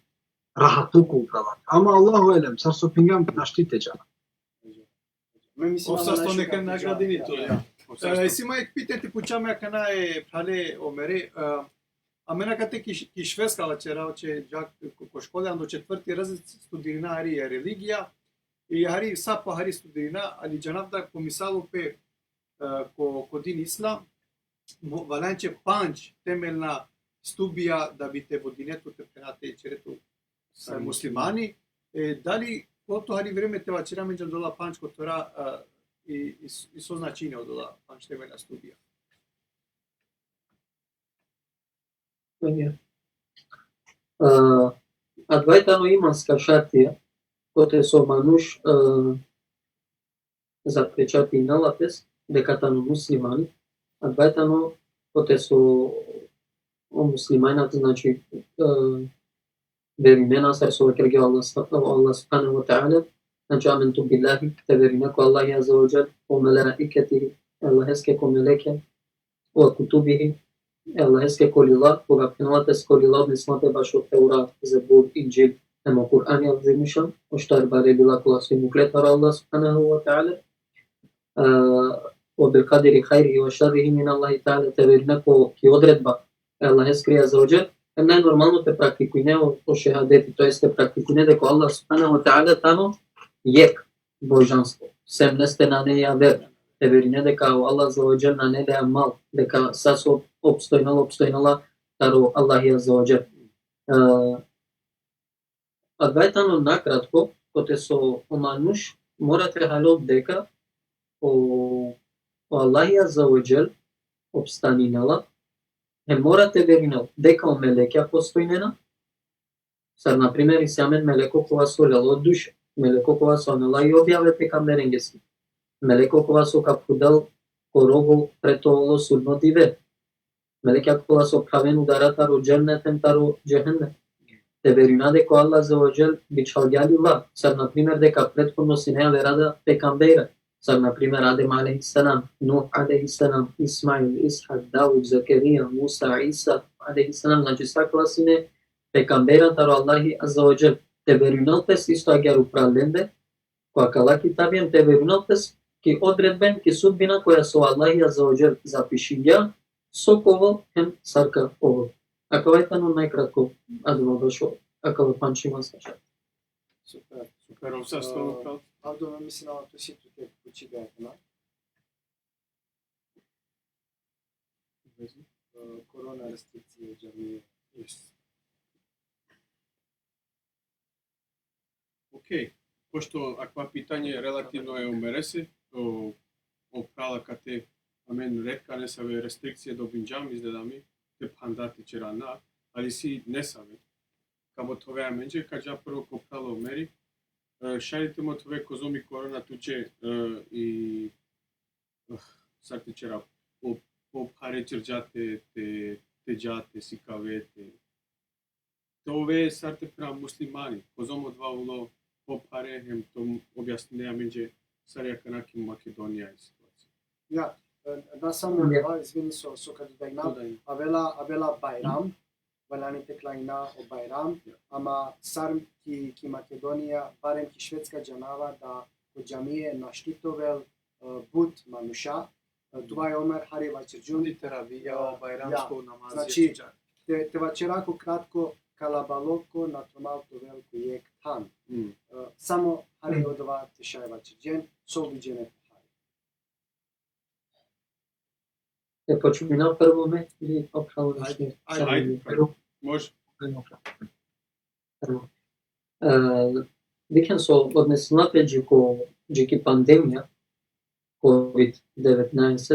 rahatluko upral. Ama Allahu alem, sar so pingjam, našti te džana. Me mislim Ov ama sasto najšukar neka te džana. Nagradini to, ja. Ov sasto. E, isi ma jekh pitanje te pučam akana e phrale Omere, e, amen akate ki, ki Švedska la ćera, oće džak ko, ko škole, ando četvrti razred studirina hari religija, i hari sa po hari studirina, ali džanav da pomisalo pe, e, ko, ko din islam, mo-, valjani će pandž temeljna stubija da bi te vodine tu, te phena te ćere tu sar muslimani. E, dali ko to hari vreme te vaćera amenđe odola pandž kotora, e, i, i, i so značini odola pandž temeljna stubija? Amen. E, adava i tano imanska šartija, kote so manuš, e, zapečatinela pes deka tano muslimani, adava i tano kote so o muslimanja, znači, e, verinena sar so vakergja Allah, Allah subhanahu wa ta'ala, znači, amentu billahi, te verina ko Allahi azze ve dželle, ve melaiketihi, Allaheske ko meleke, ve kutubihi, Allaheske ko lila, koga phenela pes ko lila, odnesela pe bašo Tevrat, Zebur, Indžil, hem o Kur'ani azimuşan, o štar bare lila kola so i mukle taro Allah subhanahu wa ta'ala, e, ve bil kaderi hajrihi ve šerrihi min Allahi ta'ala, te verina ko ki odredba e Allaheskiri azze ve dželle, hem najnormalno te praktikujne o, o šehadeti, to jest te praktikujne deka o Allah subhanahu wa ta'ala tano jekh božanstvo, sem leste nane javer, te verine deka o Allah azze ve dželle nane le mal, deka sa so opstojnela, opstojnela taro Allahi azze ve dželle. E, adava i tano nakratko, kote so o manuš mora te haljol deka o, o Allahi azze ve dželle opstaninela, hem mora te verinel deka o melekja postojnena, sar, na primer, isi amen meleko kova so lelo duša, meleko kova so anela i objave pejgamberengeske, meleko kova so ka phudel ko rogo pred te ovel o sudno dive, melekja kola so phraven udara taro džennet hem taro džehennem. Te verina deka o Allah azze ve dželle bičhalgja lila, sar, na primer, deka prethodno sine avera da pejgambera, sar, na primer, Adem alejhi selam, Nuh alejhi selam, Ismail, Ishak, Daud, Zakarija, Musa, Isa alejhi selam, znači, sa kola sine pejgambera taro Allahi azze ve dželle. Te verinel pes isto agjaar upral lende, ko akala kitabi, hem te verinel pes ki odredben, ki sudbina koja so Allahi azze ve dželle zapišingja, so ka ovel hem sar ka ovel. Akava i tano najkratko adava bašo akala pandž imanska šartija. Super, super, ov sasto. Avdo, me mislim ama tu si tu te pučibe akana. E, korona restrikcije džamije. Yes. Okej, pošto akva pitanje relativno e o merese, o, o phrala kate amen redka nesave restrikcije dobinđam, izgleda mi, te phanda te ćera na, ali si nesave. Ka mothove amenđe, ka dža prvo ko phralo Omeri, e, šaj te mothove kozom i korona tuće, e, i, eh, sar te ćera, o, o phare ćerđa te, te, te dža, te sikave, te, te ove sar te phena muslimani, kozom odova ulo po phare, hem to objasnine amenđe sar i akana ki Makedonija i situacija. Ja, e, na samo Ja. Odova, izvini, so, so ka dodajna, Dodajna. Avela, avela Bajram, valjani te klanjina o Bajram, Ja. Ama sar ki, ki Makedonija, barem ki Švedska džanava da ko džamije našti te ovel, e, but manuša, e, tuva i Omer hari vaćerđum. Tudi teravija, Ja, o bajramsko ja. Namazi Znači, je čak. te, te vaćera ko kratko, kalabaloko na tromal te ovel ko jekh than. Mm. E, samo hari Mm. odova te šaj vaćerđen, so viđene hari. E, počmina prvo me ili o phralo Ajde, Mišlje? Ajde, Samo ajde, mi- ajde. Može. Ajmo. Prvo. E, dikhen so odnesina pe dži ko, dži ki pandemija, kovid devetnaest,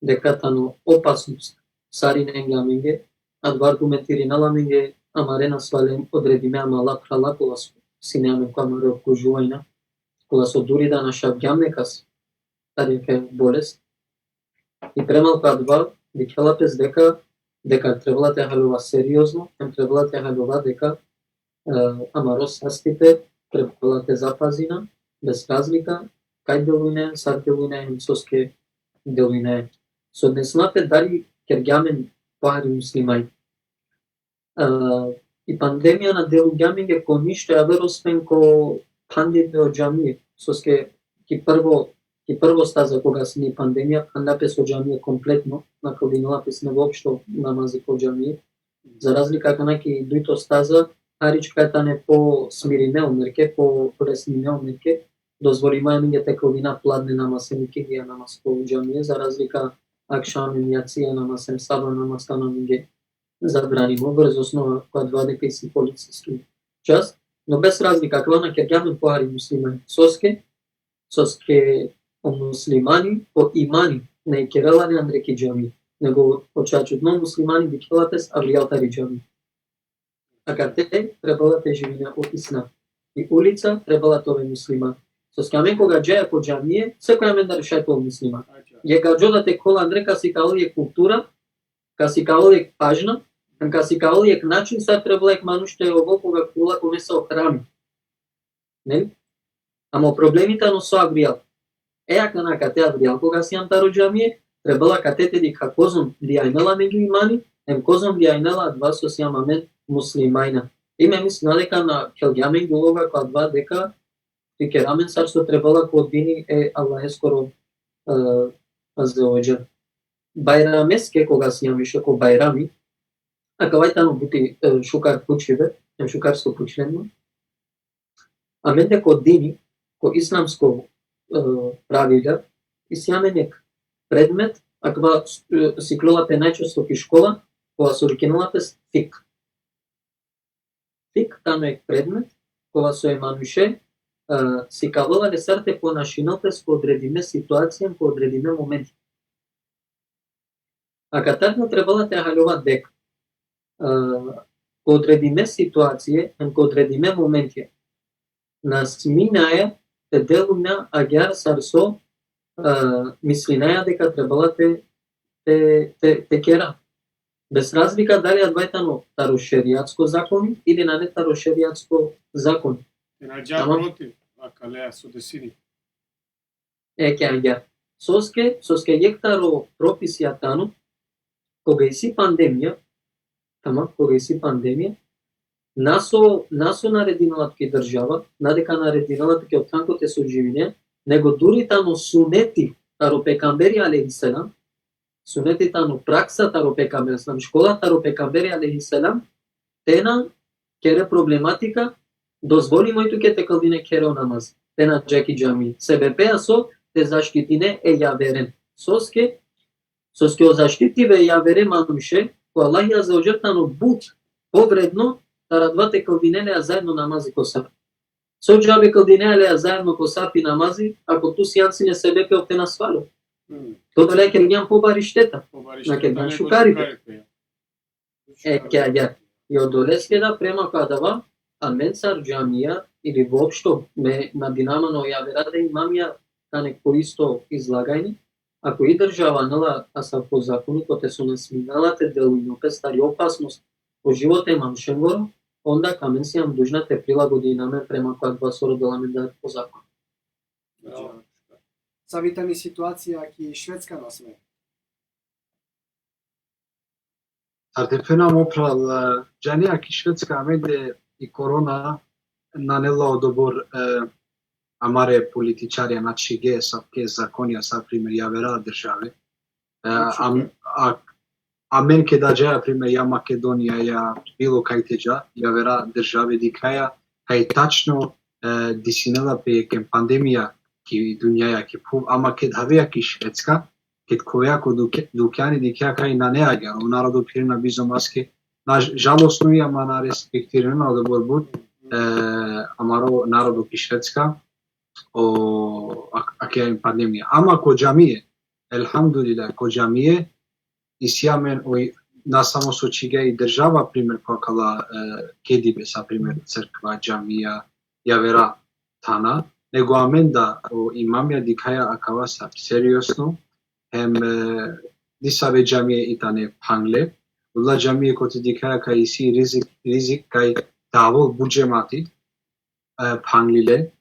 deka tano opasnost sarinenge amenge, adava argumentirinela amenge amare nasvalen odredime amala phrala kola so sine amen ko amaro okružuvanje, kola so duri da našavgjam nekas tari akaja bolest. I prema adava, dikhela pes deka, deka trebela te haljova seriozno, em trebela te haljova deka, e, amaro sastipe trebela te zapazina, bez razlika, kaj delujne, sar delujne, em soske delujne. So odnesina pe dali kergja amen pohari muslimani. E, i pandemija na delugja amenge ko ništo javer osven ko phandibe o džamije. Soske ki prvo, ki prvo staza koga sine i pandemija, phanda pes o džamije kompletno, na klanjinela pe sine voopšto namazi ko džamije. Za razlika akana ki dujto staza, hari čak tane posmirime o merke, po, poresnime o merke, dozvolimo amenge te klanjina pladne namaz, em ikindija namaz ko džamije, za razlika akšam em jacija namaz, em sabah namaz tano amenge zabranimo, brzo osnova ko adava deka isi policijski čas, no bez razlika, akava na kergja amen pohari muslimani. Soske, soske o muslimani, o imani, na ikerela le andre ki džami, nego o čačutno muslimani dikhela pes avrijal tari džami. Akate trebela te živine o islam. I ulica trebela te ove musliman. Soske amen koga džaja ko džamije, sekoj amendar šaj te ol musliman. Jekh gadžo da te khol andre, ka sikavel jekh kultura, ka sikavel jekh pažnja, hem ka sikavel jekh način sar trebela jekh manuš te ovel koga khulela ko mesa o hrami. Neli? Ama o problemi tano so avrijal. E akana akate avrijal koga sijam taro džamije, trebela akate te dikha kozom dijajnela amenge imani, hem kozom dijajnela adava so sijam amen muslimanja. I me mislina deka na khelgja amenge uloga ko adava deka te kera amen sar so trebela ko dini e Allaheskoro, e, azze ve dželle. Bajrameske koga sijam više ko Bajrami, akava i tano buti, e, šukar pučibe, em šukar so pučlen man. Amende ko dini, ko islamsko, e, pravilja, isi amen jekh predmet, akava, e, siklola pe najčesto ki škola, kova so vikinela pes fikh. Fikh tano jekh predmet, kova so e manuše, e, sikavela le sar te ponašinel pes ko odredime situacije, ko odredime momenti. Akatar na trebela te haljova deka, e, ko odredime situacije, em ko odredime momentija, na sminaja te delujna agjaar sar so, e, mislinaja deka trebela te, te, te, te kera. Bez razlika dali adava i tano taro šerijatsko zakoni ili nane taro šerijatsko zakoni. Te na dža Tamam. Protiv, akale so desini. Eke agjaar. Soske, soske jekh taro propisija tano, koga isi pandemija, tamam, koga isi pandemija, na so, na so naredinela tuke država, na deka naredinela tuke o than kote so dživine, nego duri tano suneti taro pejgamberi alejhi selam, suneti tano praksa taro pejgamberi alejhi selam, škola taro pejgamberi alejhi selam, te na kere problematika, dozvolimo i tuke te klanine khere o namaz, te na dža ki džami. Sebepi so te zaštitine e javeren. Soske, Soske o zaštitibe javere manuše, ko Allahi Azze ve Dželle tano but povredno, taro adava te kldine le zaedno namazi ko safi. So džabe kldine le zaedno ko safi namazi, ako tu sijan sine sebepi te nasvalo. Mm. To tale kergjan pobari šteta. Pobari Na šteta kergjan nego šukaripe. šukaripe, ja. E, ke agjaar. I odoleske da prema ko adava, amen sar džamija ili voopšto me nadinama o javera da imamija tane ko isto izlaganje, ako i država nela asavko zakoni kote so na sminela te delujnel pe sar i opasnost po živote e manušengoro, onda ka amen sijam dužna te prilagodina amen prema ko adava so rodela amendar po zakon. Bravo. Savi tani situacija ki Švedska na sme? Sar te phena, mo phral, e, džanea ki Švedska amende i korona nane la odobor, e, amare političarja na čhige asavke zakonja, sar primer javera države. E, am, a, amen keda džaja primer ja Makedonija, ja bilo kaj te dža, javera države dikhaja kaj tačno, e, disinela pe jekh pandemija ki dunjaja, ki phuv, ama keda avea ki Švedska, keda khuja ko duke-, dukjani, dikhea kaj nane agjaar, o narodo phirena bizo maske, na ž-, žalostno i, ama na respektirena odobor but, e, amaro narodo ki Švedska, o, ak-, akaja pandemija. Ama ko džamije, elhamdulillah, ko džamije, isi amen o, na samo so čhige i država, primer, ko akala, e, kedibe, sar primer, crkva, džamija, javera thana, nego amen da o imamja dikhaja akava sar seriozno, hem, e, disave džamije i tane phangle, odola džamije kote dikhaja kaj isi rizik, rizik kaj te avol but džemati, e, phanglile,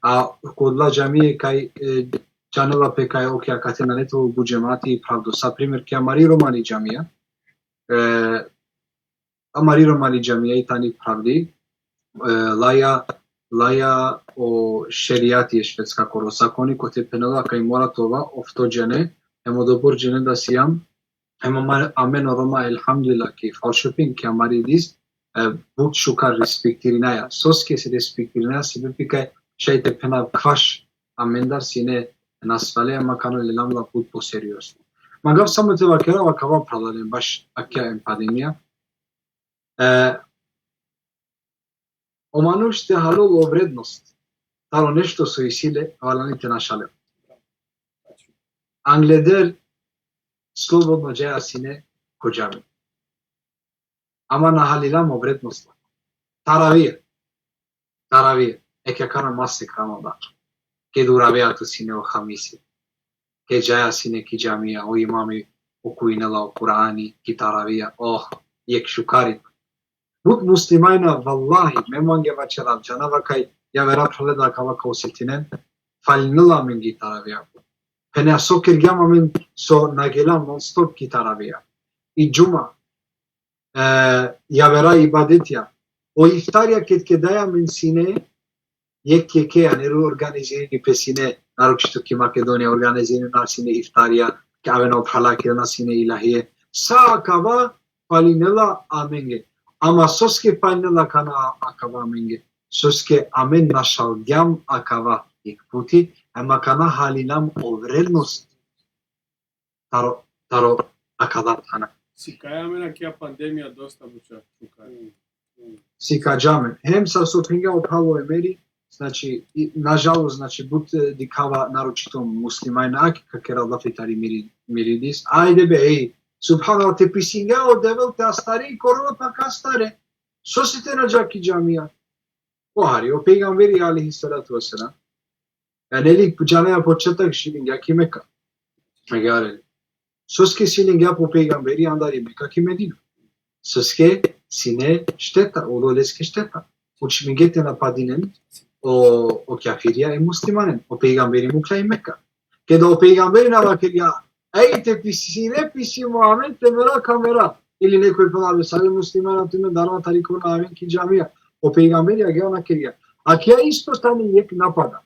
a ko odola džamije kaj, e, džanela pe kaj, okej, akate nane te avol but džemati, phravdo. Sar primer, ki amari romani džamija, e, amari romani džamija i tani phravdi, e, laja, laja o šerijati e Švedskoro, zakoni kote phenela kaj mora te ova ofto džene, hem odobor džene da sijam, hem ama-, amen o Roma, elhamdulillah, ki Falköping, ki amari dis, e, but šukar respektirinaja. Soske se respektirinaja, sebepi kaj šaj te phena kvaš amendar sine nasvale, ama kana lelam la but po seriozno. Mangav samo te vakerav akava, phralalen, baš akaja pandemija. E, o manuš te halol o vrednost taro nešto so isi le, valjani te našalel. Angleder slobodno džaja sine ko džami. Ama na halilam o vrednost. Taravija. Taravija. Eke akana masek Ramadan. Keda uravea tu sine o Hamisi. Keda džaja sine ki džamija, o imami okujinela o Kur'ani ki taravija. Oh, jekh šukari. But muslimanja, vallahi, me mange vaćerav, džanava kaj javera phrale da akava ka osetinen, falinela amen ki taravija. Phene so kergjam amen so na gelam non stop ki taravija. I džuma, e, javera ibadetja. O iftarja ked kedaja amen sine, jekh jekhe, a ne organizirani pe sine, naročito ki Makedonija organizirana sine iftarja, ki avena o phrala, kerena sine ilahije. Sa akava falinela amenge. Ama soske falinela kana akava amenge? Soske amen našalgjam akava jekh puti, ama kana halilam o vrednost taro, taro akala thana. Sikaja amen akaja pandemija dosta buća šukar. Sikaja amen. Hem sar so phengja o phral o Emeri, znači, i, nažalost, znači, but, e, dikhava naročito muslimanja, ake ka kera lafi tari miri-, miridis. Ajde be, ej, subhanallah, te pisingja o Devel te astari korona, pa ka astare. Sose te na dža ki džamija? O hari, o pejgamberi alejhi salatu ve selam. Jani, ili džanea početak živingja ki Meka. Agjaar. Soske si lingja po pejgamberi andar i Meka ki Medina? Soske sine šteta, odoleske šteta. Učmingje te napadinen o, o kjafirja e muslimanen, o pejgamberi mukla i Meka. Keda o pejgamberi na vakergja, ej, te pisine pisi Muhammed, te mera ka mera. Ili nekoj phenela, be, sare muslimanja tumen, darana tari korona aven ki džamija. O pejgamberi agjaar na kergja. Akaja isto tani jekh napada.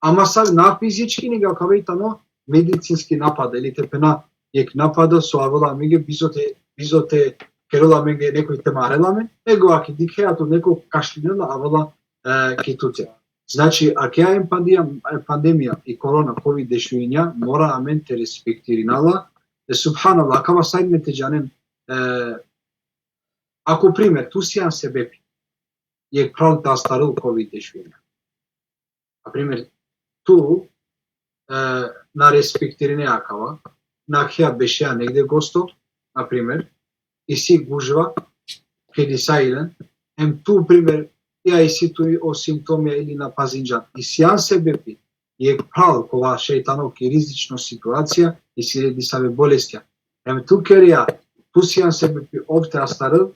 Ama sar na fizički, nego akava i tano medicinski napada, ili te phena jekh napada so avela amenge bizo te, bizo te kerela amenge nekoj, te marela amen, nego ake dikhea tu neko kašlinela, avela, e, ki tute. Znači, akaja pandemija, pandemija i korona, kovid dešuinja, mora amen te respektirina la, E, subhanallah, akava sa ine te džanen, e, ako primer, tu sian sebepi, jekh phral te astarel kovid dešuina. Na primer, tu, e, na respektirine akava, nakhea bešea negde gosto, na primer, isi gužva, kedisailen, em tu, primer, ja isi tu o simptomija ili na pazinđan. I sian sebepi, jekh phral kova šaj tano ki rizično situacija, isi le disave bolestja. Em tu kerea, tu sian sebepi ov te astarel,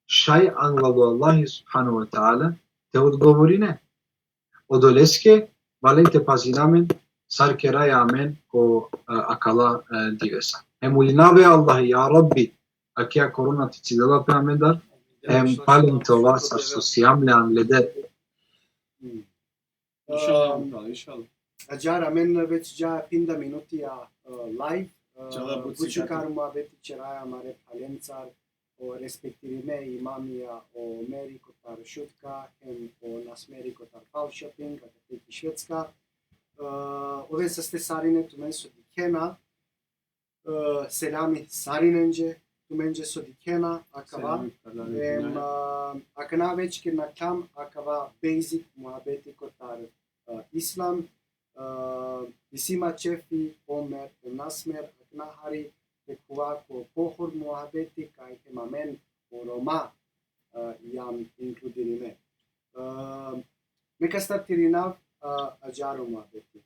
šaj anglalo Allahi subhanahu wa ta'ala te odgovorine. Odoleske, valen te pazina amen, sar keraja amen ko, e, akala, e, divesa. Em ulinave Allahi, ja Rabbi, akija korona te cidela pe amendar, em palen te ova sar so siam le angleder. Inšallah, inšallah. Ađar, amen već dža pinda minutija, e, live. E, inšallah, bučukar muhabeti ćeraja amare phalencar, o respektirime imamija, o Meri kotar Šutka, hem o Nasmeri kotar Falköping, akate ki Švedska. E, oven saste sarine tumen so dikhena, e, selami sarinenđe, tumenđe so dikhena akava. Em, e, akana već ked nakhljam akava basic muhabeti kotar, e, islam, e, isi ma ćefi, Omer, em Nasmer, akana hari te khuva ko pohor muhabeti kaj hem amen o Roma, e, jam inkludirime. E, me ka startirinav, e, ađar o muhabeti.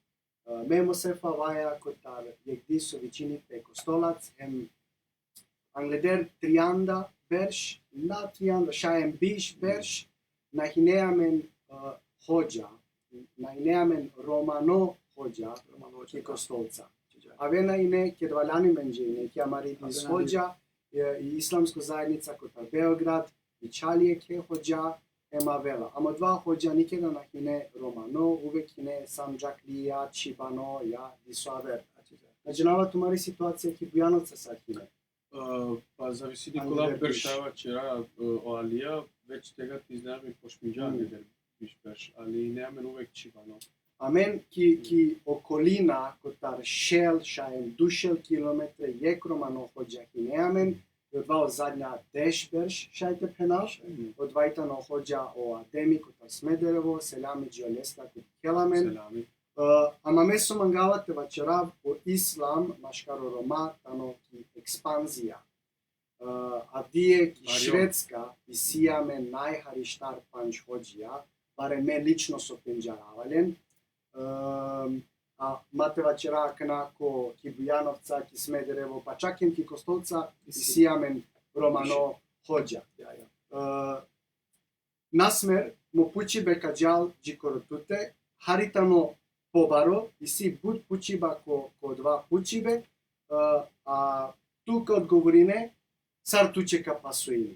E, me Mosef avaja kotar jekh di so vičini pe Kostolac, hem angleder trianda berš, na trianda, šaj em biš berš, na hine amen, e, hodža, na hine amen romano hodža ki Kostolca. Avena ine, ked valjani menđe ine, ki amari diz hodža, e, i islamsko zajednica kotar Beograd, i čali jekhe hodža, em avela. Ama odova hodža nikeda na hine romano, uvek hine sandžaklija, čhibano, ja diso aver. Na džanava tumari situacija ki Bujanovca sar hine. E, pa zavisini kola beršava ćera, e, o Alija, već tegani iznenadni počminđa angleder biš berš, ali ine amen uvek čhibano. Amen ki, ki okolina, kotar šel, šaj em dušel kilometre, jekh romano hodža hine amen, i odova o zadnja deš berš, šaj te phenav, odova i tano hodža o Ademi kotar Smederevo, selami dži olestar, ked dikhela amen. Selami. E, ama me so mangava te vaćerav, o islam maškar o Roma tano ki ekspanzija. E, avdive ki Švedska isi amen najhari štar pandž hodžija, barem me lično so pendžarava len. E, a ma te vaćera akana ko ki Bujanovca, ki Smederevo, pa čak em ki Kostolca isi amen romano hodža. Ja, ja. E, Nasmer, mo pučibe ka džal dži koro tute, hari tano pobaro, isi but pučiba ko, ko odova pučibe, e, a tu ka odgovorine, sar tuće ka pasuini.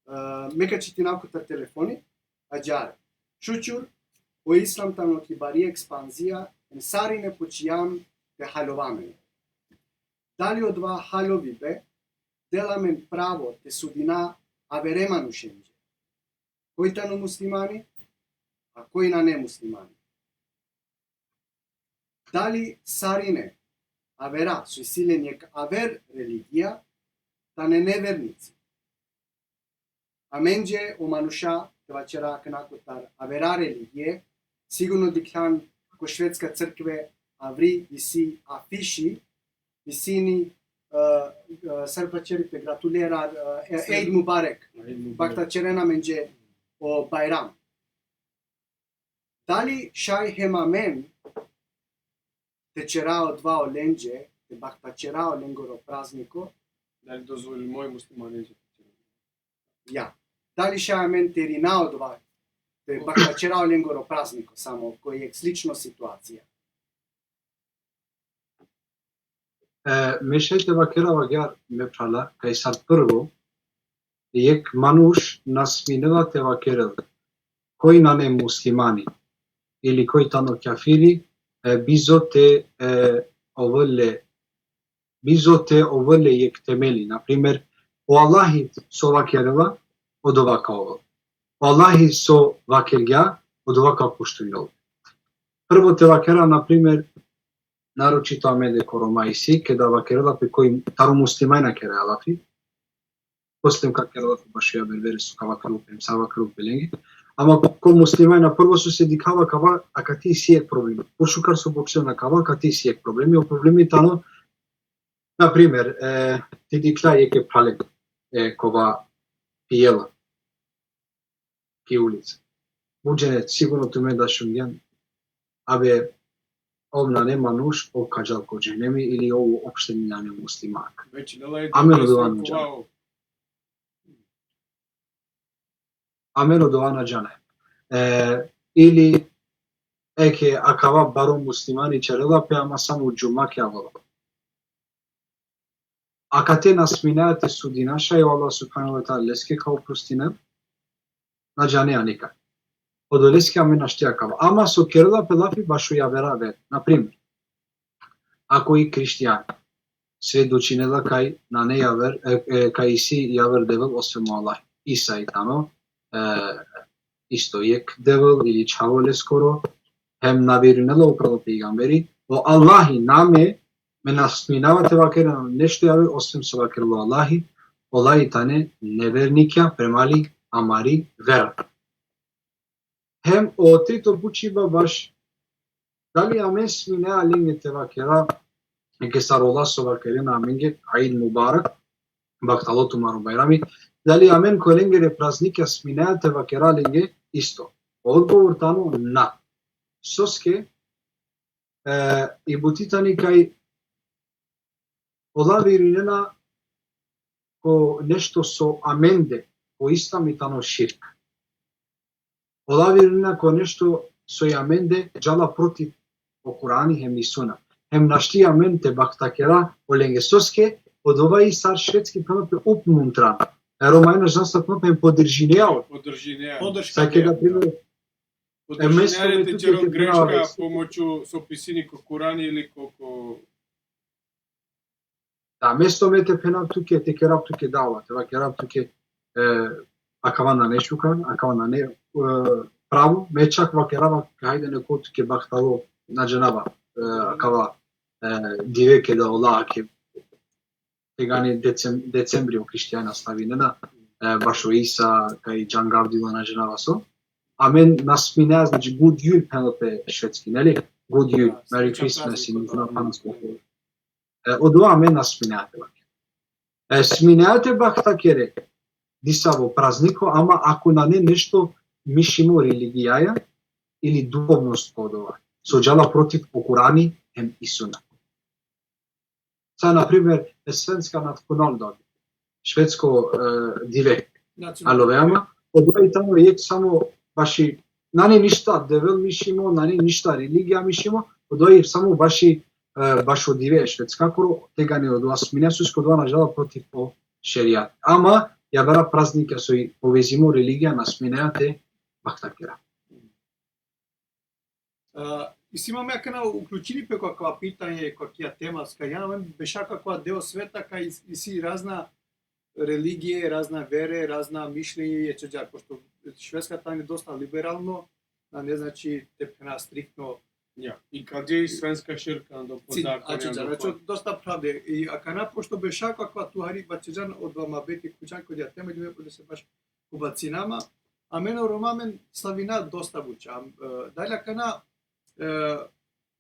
E, me ka čitinav kotar telefoni, ađar. Šućur, o islam tano ki bari ekspanzija, em sarine pučiam te haljova amen. Dali odova haljovibe dela amen pravo te sudina avere manušenđe? Koj tano muslimani, a koj nane muslimani? Dali sarine avera so isi len jekh aver religija, tane nevernici? Amenđe o manuša, te vaćera akana kotar avera religije, sigurno dikhljan ko švedska crkve avri isi afiši, isi ni, e, e, sar vaćeri pe, gratulerar, e, e, Eid Mubarek. Eid Mubarek. Bahtaćeren amenđe o Bajram. Dali šaj hem amen te ćera odova olenđe, te bahtaćera olengoro prazniko? Dali dozvolimo i muslimanenđe te ćera? Ja. Dali šaj amen te irina odova, te bahtaćera olengoro prazniko, samo ko jekh slično situacija? E, me šaj te vakerav agjaar, me phrala, kaj sar prvo, jekh manuš na sminela te vakerel koj nane muslimani, ili koj tano kjafiri, e, bizo te, e, ovel le, bizo te ovel le jekh temeli. Na primer, o Allahi so vakerela, odova ka ovel. O Allahi so vakergja, odova ka poštujol. Prvo te vakera, na primer, naročito amende ko Roma isi, keda vakerela pe koj taro muslimanja keraja lafi, posle ka kerela pe bašo javer vere so ka vakerel pe, sa vakerel pe lenge. Ama ko muslimanja prvo so se dikhava kava, akate isi jek problemi. Pošukar so počnena kava, akate isi jek problemi. O problemi tano, na primer, e, te dikhlja jekhe phralen, e, kova pijela ki ulica. Budžene, sigurno tumen da šungjen, abe, ov nane manuš, ov ka džal ko džehenemi ili ov uopšte nane musliman. Već lela je Amen, da odova na džane. Amen, odova na džane. E, ili, eke, akava baro muslimani ćerela pe, ama samo džuma ke avela. Akate na sminaja te sudina, šaj o Allah subhanahu ve teala leske ka oprostinel, na džanea nikad. Odoleske amen našti akava. Ama so kerela pe lafi bašo javera vere. Na primer, ako i hrišćan svedočinela kaj nane javer, e, e, kaj isi javer devel osvem o Allah. Isa i tano, e, isto jek devel ili čhavo leskoro, hem na verujnela upral o pejgamberi, o Allahi nane, me na sminava te vakerena nešto javer osvem so vakerela o Allahi, ola i tane nevernikja prema li amari vera. Hem o trito pučiba baš, dali amen sminea lenge te vakera, eke sar ola so vakerena amenge, Eid Mubarak, bahtalo tumaro bajrami, dali amen ko lengere praznikja sminea te vakera lenge isto? Odgovor tano na. Soske, e, i buti tani kaj ola verujnena ko nešto so amende, ko islami tano širk. Ola verujnena ko nešto so i amende džala protiv o Kurani hem i Suna. Hem našti amen te bahtakera olenge, soske odova i sar švedski phenel pe uppmuntran. E Romanja, znaš, sa phenel pe, podržinea. Podržinea. Podrška. Sa ke, na primer, e, mesto me te ćero greška pomoću so pisini ko Kurani ili ko, ko Da, mesto me te phenav tuke, te kerav tuke dava, te vakerav tuke, e, akava nane šukar, akava nane, e, pravo, me čak vakerav, hajde neko tuke bahtalo, na džanava, e, akava, e, dive keda ola, ke, tegani decem-, decembri o hrišćanja slavinena, e, bašo Isa, kaj džangavdilo, na džanava so. Amen na sminea, znači, God Jul phenel pe švedski, neli? God Jul, Merry Christmas, i na džanav. E, odova amen na sminea te vakera. E, sminea te bahtakere disavo prazniko, ama ako nane nešto mišimo religijaja ili duhovnost ko odova, so džala protiv o Kurani hem i Suna. Sa, na primer, e svenska nacionaldag, švedsko, e, dive. Nacionalno. Alo, veoma, odova i tano jek samo baši, nane ništa devel mišimo, nane ništa religija mišimo, odova i samo baši, e, bašo dive švedskakoro, tegani odova sminea, soske odova na džala protiv o šerijat. Ama javera praznikja so i povezimo religija na sminea te bahtakera. A, isi amen akana uključini pe ko akava pitanje, ko akija tema, kaj amen beša ko akava deo sveta, kaj is-, isi razna religije, razna vere, razna mišljenje, e čeđa, pošto Švedska tani dosta liberalno, a ne znači te phena striktno. Ja, i kad je i svenska širka, ando po Cin-, zakoni, a čeđa, ando znači, po dosta pravde. I akana, pošto beša ko akava tu hari bačeđan odova mabeti kućan ko akija tema, ili me pode se baš ubacinama, amen o Roma amen slavina dosta buća. Am, e, dali akana, e,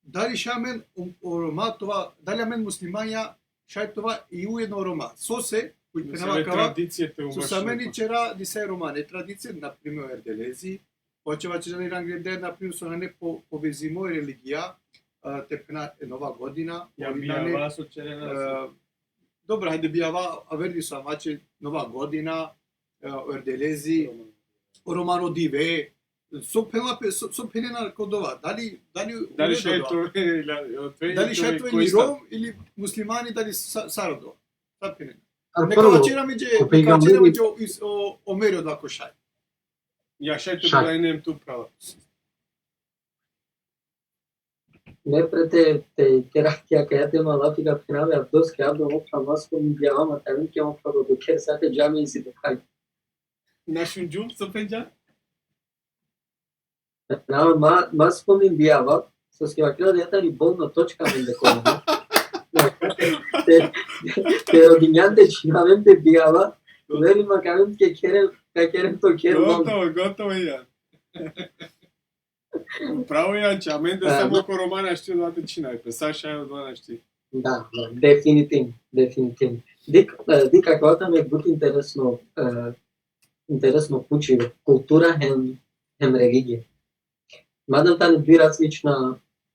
dali šaj amen o, o Roma tova, dali amen muslimanja šaj tova i ujedno o Roma. Sose, kuj phenava kava, tradicije te so umašimo. Amen i čera disave romane tradicije, na primer o Erdelezi, očeva će žani rangleder, na primer, so nane po-, povezimo e religija, e, te phena e Nova godina, ja, bijava so čerena, e, dobro, hajde, bijava, aver diso, ama će Nova godina, e, o Erdelezi, o Romano dive, so phenela pe, so, so phenena ko dova, dali, dali, dali šaj to, dali šaj to i Rom ili muslimani, dali sa-, sar odova? Sar phenena? Neka prvo, vaćera mi dže, o pejgamberi, vaćera mi dže o, o, o meri odova ko šaj. Ja, šaj to, šaj. Inem tu pravo. Ne, pre te, te kera ki akaja tema lafi, ka phenav e Abdos, ke Abdo, mo phral, ma spomnin bijava, ma te aven ke mo phral, do kher sa te džami isi te phaj. Na šunđum, so phenđa? Na, ma, ma spomnin bijava, Soske vakera da tani bolno točka amende ko romanja. Te, te rodinjande čhinavem te bijava, veri ma ka keren, ka keren to keren. Gotovo, gotovo, ja. Pravo, ja, če amende samo ko romanja našti da te čhinav pe, sa šaj odova našti. Da, da, definitivno, definitivno. Dik, e, dik, akava tano but interesno, e, interesno pučibe, kultura hem, hem religija. Madem tane duj različna,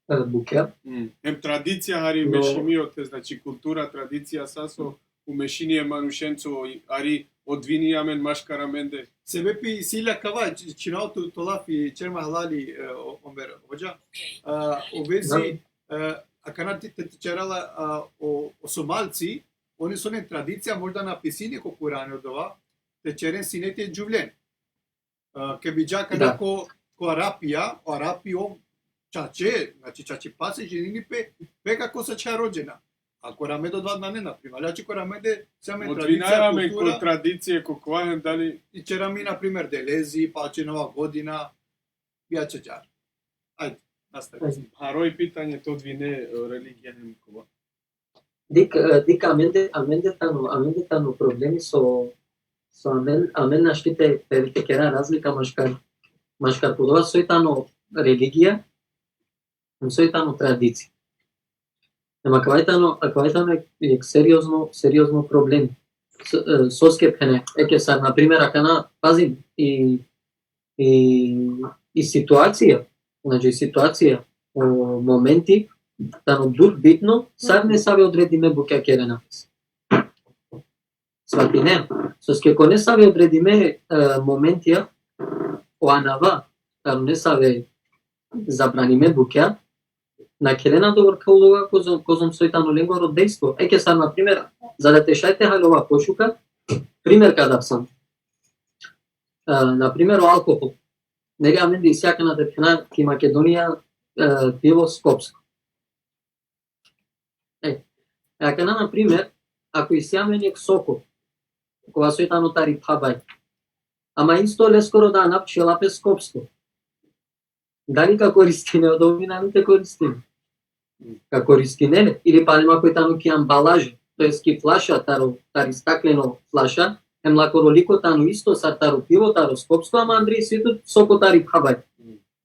e, bukja. Mm. Hem tradicija hari mešimi ote, znači kultura, tradicija, sa so umešini e manušenco, hari odvini amen maškar amende. Sebepi isi la kava, č-, čhinav tu, to lafi, ćer ma halali, e, o-, Omer hodža. A, u vezi, e, akana te, te, te ćerela, a, o, o Somalci, oni so len tradicija, možda na pisini ko Kurani odova, te ćeren sine te džuvlen. A, ke bi dža akana ko, ko Arapija, o Arapi o čače, znači čače pase ženini pe, pe kako sa čha rođena. A ko amende odova nane, na primer. Znači ko amende, sa amen tradicija, kultura. Tradicije, ko kova hem dali. I ćera mi, na primer, Delezi, pa će Nova godina, ja će džar. Ajde, nastavi. Ajde. Haro i pitanje to dvine, e, religija hem kova. Dik, e, dik amende, amende tano, amende tano problemi so, so amen, amen našti te, te, te kera razlika maškar, maškar pudova soj tano religija, soj tano tradicija. Ema akava tano, akava tano jek seriozno, seriozno problem. S-, e, soske phene, eke sar, na primer, akana, pazin, i, i, i situacija, znači, i situacija, o momenti, tano dur bitno, sar nesave odredime bukja kerena pes. Svatine, soske ko nesave odredime, e, momentija, o anava, tano nesave zabranime bukja, na kerena dobar ka uloga kozom, kozom soj tano lengoro dejstvo. Eke sar, na primer, za da te šaj te haljova pošukar, primer ka dav sar. E, na primer, o alkohol. Neli amende isi akana te phena ki Makedonija, e, pivo skopsko. E, akana, na primer, ako isi amen jek soko, kova soj tano tari phabaj. Ama isto leskoro da anav čhela pe skopsko. Dali ka koristine, odova nane te koristine? Ka koristine le, ili palem ako tano ki ambalaža, to jest ki flaša, taro, tari stakleno flaša, hem lakoro liko tano isto sar taro pivo, taro skopsko, ama andre isi tu soko tari phabaj.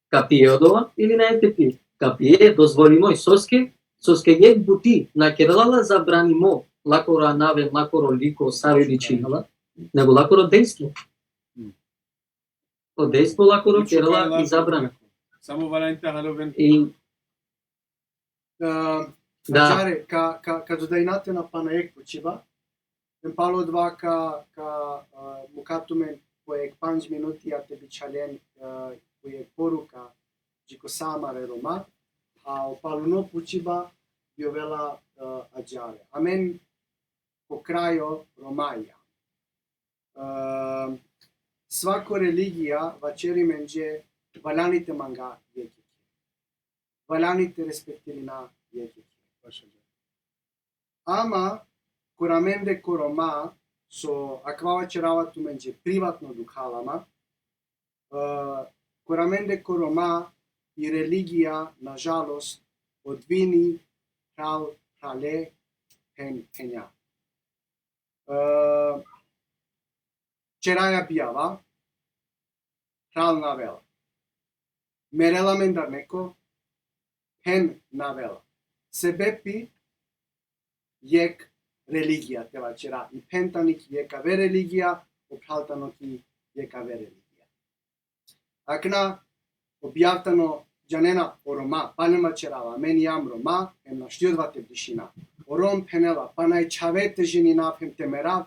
Ka pije odova ili nane te pije? Ka pije, dozvolimo i soske, soske jek buti na kerela la zabranimo lakoro anav, lakoro liko, sar ličini la, nego lakoro dejstvo. O dejstvo lakoro kerela i zabrana. Samo valjani te haloven. I, e, da. Ađahar, ka, ka, ka dodajna tena pana jek pučiba. Em palo odova ka, ka, e, mukha tumen po jek pandž minuti, a te bičhalen, e, po jek poruka, dži ko sa amare Roma, a o paluno pučiba bi ovela, e, ađahar. Amen ko krajo Roma ijam. E, svako religija vaćeri amenđe, valjani te manga jekhe. Valjani te respektirina jekhe. Ama, kor amende ko Roma, so akava vaćerava tumenđe privatno, dukhala ma, e, kor amende ko Roma i religija, nažalost, odvini phral phrale, phen phenja. E, ćeraja bijava, phral na avela. Merela amendar neko, phen na avela. Sebepi jek religija te vaćera, i phen tani ki jek aver religija, o phral tano ki jek aver religija. Akana, o bijav tano, džanena, o Roma, palem vaćerava, amen ijam Roma, em našti odova te brišina. O Rom phenela, pana e čhave te ženinav hem te merav,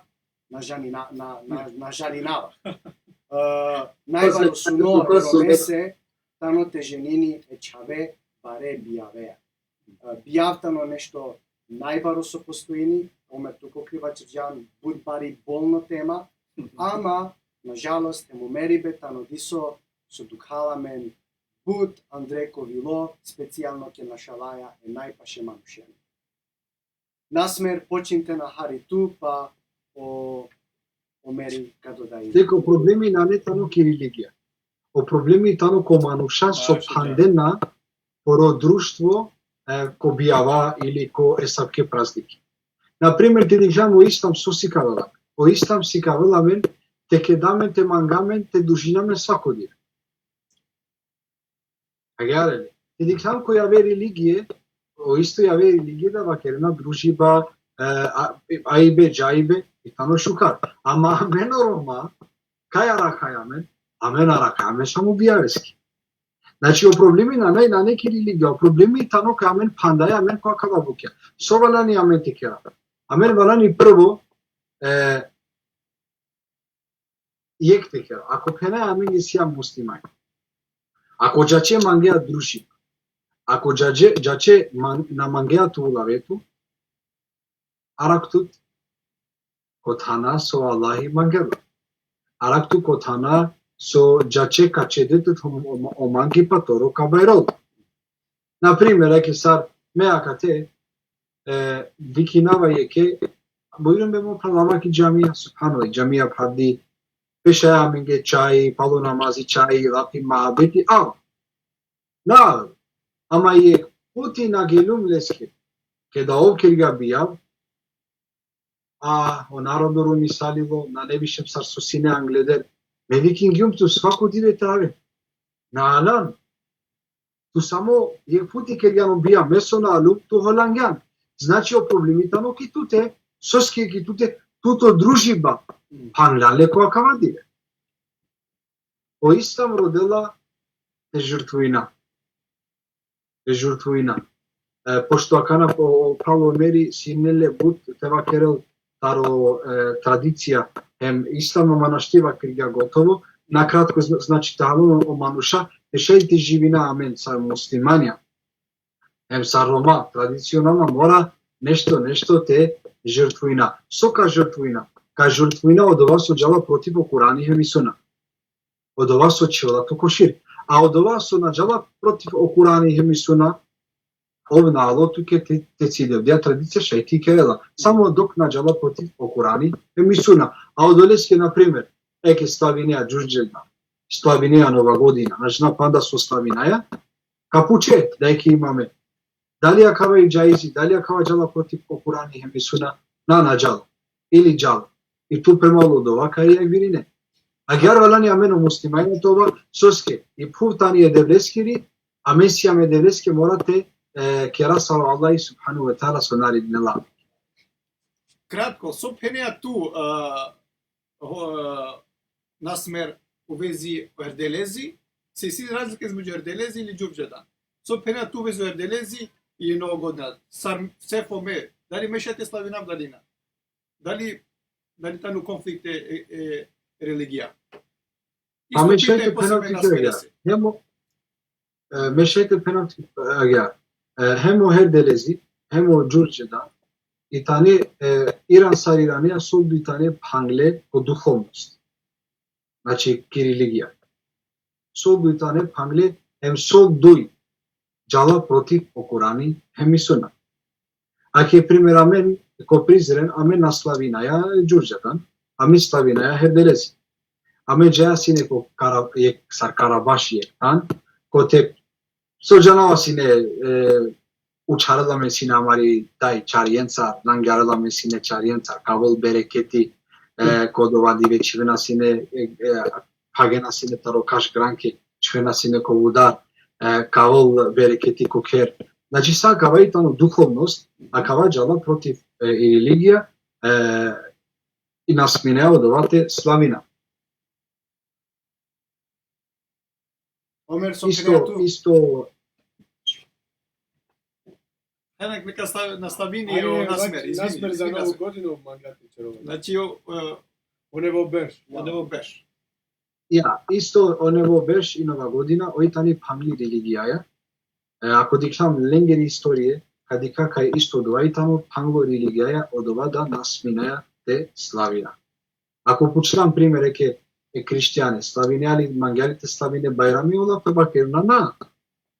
na žanina-, na, na, na žalinava. E, najbaro suno e Romese tano te ženini e čhave bare bijavea. E, bijav tano nešto najbaro so postojini, Omer, tu kokri vaćerđan, but bari bolno tema, ama, nažalost, hem o meribe tano diso so dukhala amen but andre ko vilo, specijalno ke našalaja e najpaše manušen. Nasmer, počin tena hari tu, pa o, o Omeri ka dodaji. Dek, o problemi nane tano ki religija. O problemi tano ko manuša so phandena poro društvo, e, ko bijava ili ko esavke prazniki. Na primer, te dikhljam o Islam so sikavela. O Islam sikavela amen te keda amen, te manga amen, te družina amen svako dive. Agjaar li? Te dikhljam ko jave religije, o isto jave religije da vakerena družiba, e, a, ajbe, džajbe, i tano šukar. Ama amen o Roma, kaj arakhaja amen? Amen arakhaja amen samo bijaveski. Znači, o problemi nane, nane ki religija, o problemi tano kaj amen phandaja amen ko akava bukja. So valjani amen te kera? Amen valjani prvo, e, jekh te kera. Ako phena amen isi amen muslimanja, ako džače mangea družiba, ako džače, džače man-, na mangea tu ulave tu, arakh tut ko thana so Allahi mangela. Arakh tut ko thana so džače ka čede tut o, o, o mangipa toro ka bajrol. Na primer, eke sar me akate, e, vikinava jekhe, bujrum be mo phralava ki džamija, subhanallah, džamija phravdi, pešaja amenge čaj, palo namazi čaj, lafi muhabeti, a. Na, ama jekh puti na geljum leske, keda ov kergja bijav, a, o narodo rumisalilo, nane više sar so sine angleder. Me vikingjum tu svako dive te ave. Na alan. Tu samo jekh puti kergjan o bijav, me so na aljum, tu holangjan. Znači, o problemi tano ki tute, soske ki tute, tuto družiba, phangljan le ko akava dive. O Islam rodela te žrtvujna. Te žrtvujna. E, pošto akana o, o phral Omeri sine le but te vakerel taro, e, tradicija hem Islam, ama našti vakergja gotovo. Na kratko, zna-, znači, te halon o manuša, te šaj te živina amen sar muslimanja. Hem sar Roma, tradicionalna mora nešto, nešto te žrtvujna. So ka žrtvujna? Ka žrtvujna odova so džala protiv o Kurani hem i Suna. Odova so čhivela tu ko širk. A odova so na džala protiv o Kurani hem i Suna, ov na alo tuke te, te ciljevdja tradicija, šaj te kerela. Samo dok na džala protiv o Kurani hem i Suna. A odoleske, na primer, eke slavinea Đurđevdan, slavinea Nova godina, na džana panda so slavinaja, ka puče, da eke imame. Dali akava i džaizi, dali akava džala protiv o Kurani hem i Suna? Na, na džala. Ili džala. I tu prema odova ka i agvirine. Agjaar valjani amen o muslimanja te ova, soske i phuv tani e Devleskiri, amen sijam e Devleske, mora te, e, kera sar o Allah subhanahu ve teala so naredinela. Kratko, so phenea tu, e, ho-, e, Nasmer, u vezi Erdelezi, se isi razlika između Erdelezi ili Đurđevdan? So phenea tu u vezi Erdelezi ili Nova godina? Sar Sefo me, dali me šaj te slavinav, dali na? Dali, dali tano konflikt e, e, e religija? Isto me šaj te pitanje phenav posebno ti Nasmerese. Hemo, e, me šaj te phenav ti, e, agjaar. E, hem o Erdelezi, hem o Đurđevdan, i tane, e, Iran sar Iranea, sol duj tane phangle ko duhovnost. Znači, ki religija. Sol duj tane phangle, hem sol duj džala protiv o Kurani hem i Suna. Ake primer amen, ko Prizren, amen na slavinaja Đurđevdan, amen slavinaja Erdelezi. Amen džaja sine ko Kara-, jekh sar Karabaš jekh than, kote so džanava sine, e, učharela amen sine amari daj čarjencar, nangjarela amen sine čarjencar, ka avol bereketi, e, ko dova dive čhivena sine, e, e, phagena sine taro kaš granke, čhivena sine ko vudar, e, ka avol bereketi ko kher. Znači, sa akava i tano duhovnost, akava džala protiv, e, i religija, e, i na sminea odova te slavina. Omer, so Isto, phenea tu? Isto. Henek neka stav-, nastavini Ajde, o Nasmer, znači, izvini, Nasmer za izvini, Novu Nasmer. Godinu mangate ćerova. Znači, o, e, O Nevo Berš. O Nevo Berš. Ja, isto o Nevo Berš i Nova godina, oj tani phangli religijaja. E, ako dikhljam lengeri istorije, ka dikha kaj isto odova i tano phanglo religijaja, odova da na sminaja te slavina. Ako pučlam primer eke e kristijane, slavinea li, mangea li te slavine Bajrami, ola pe vakerena na.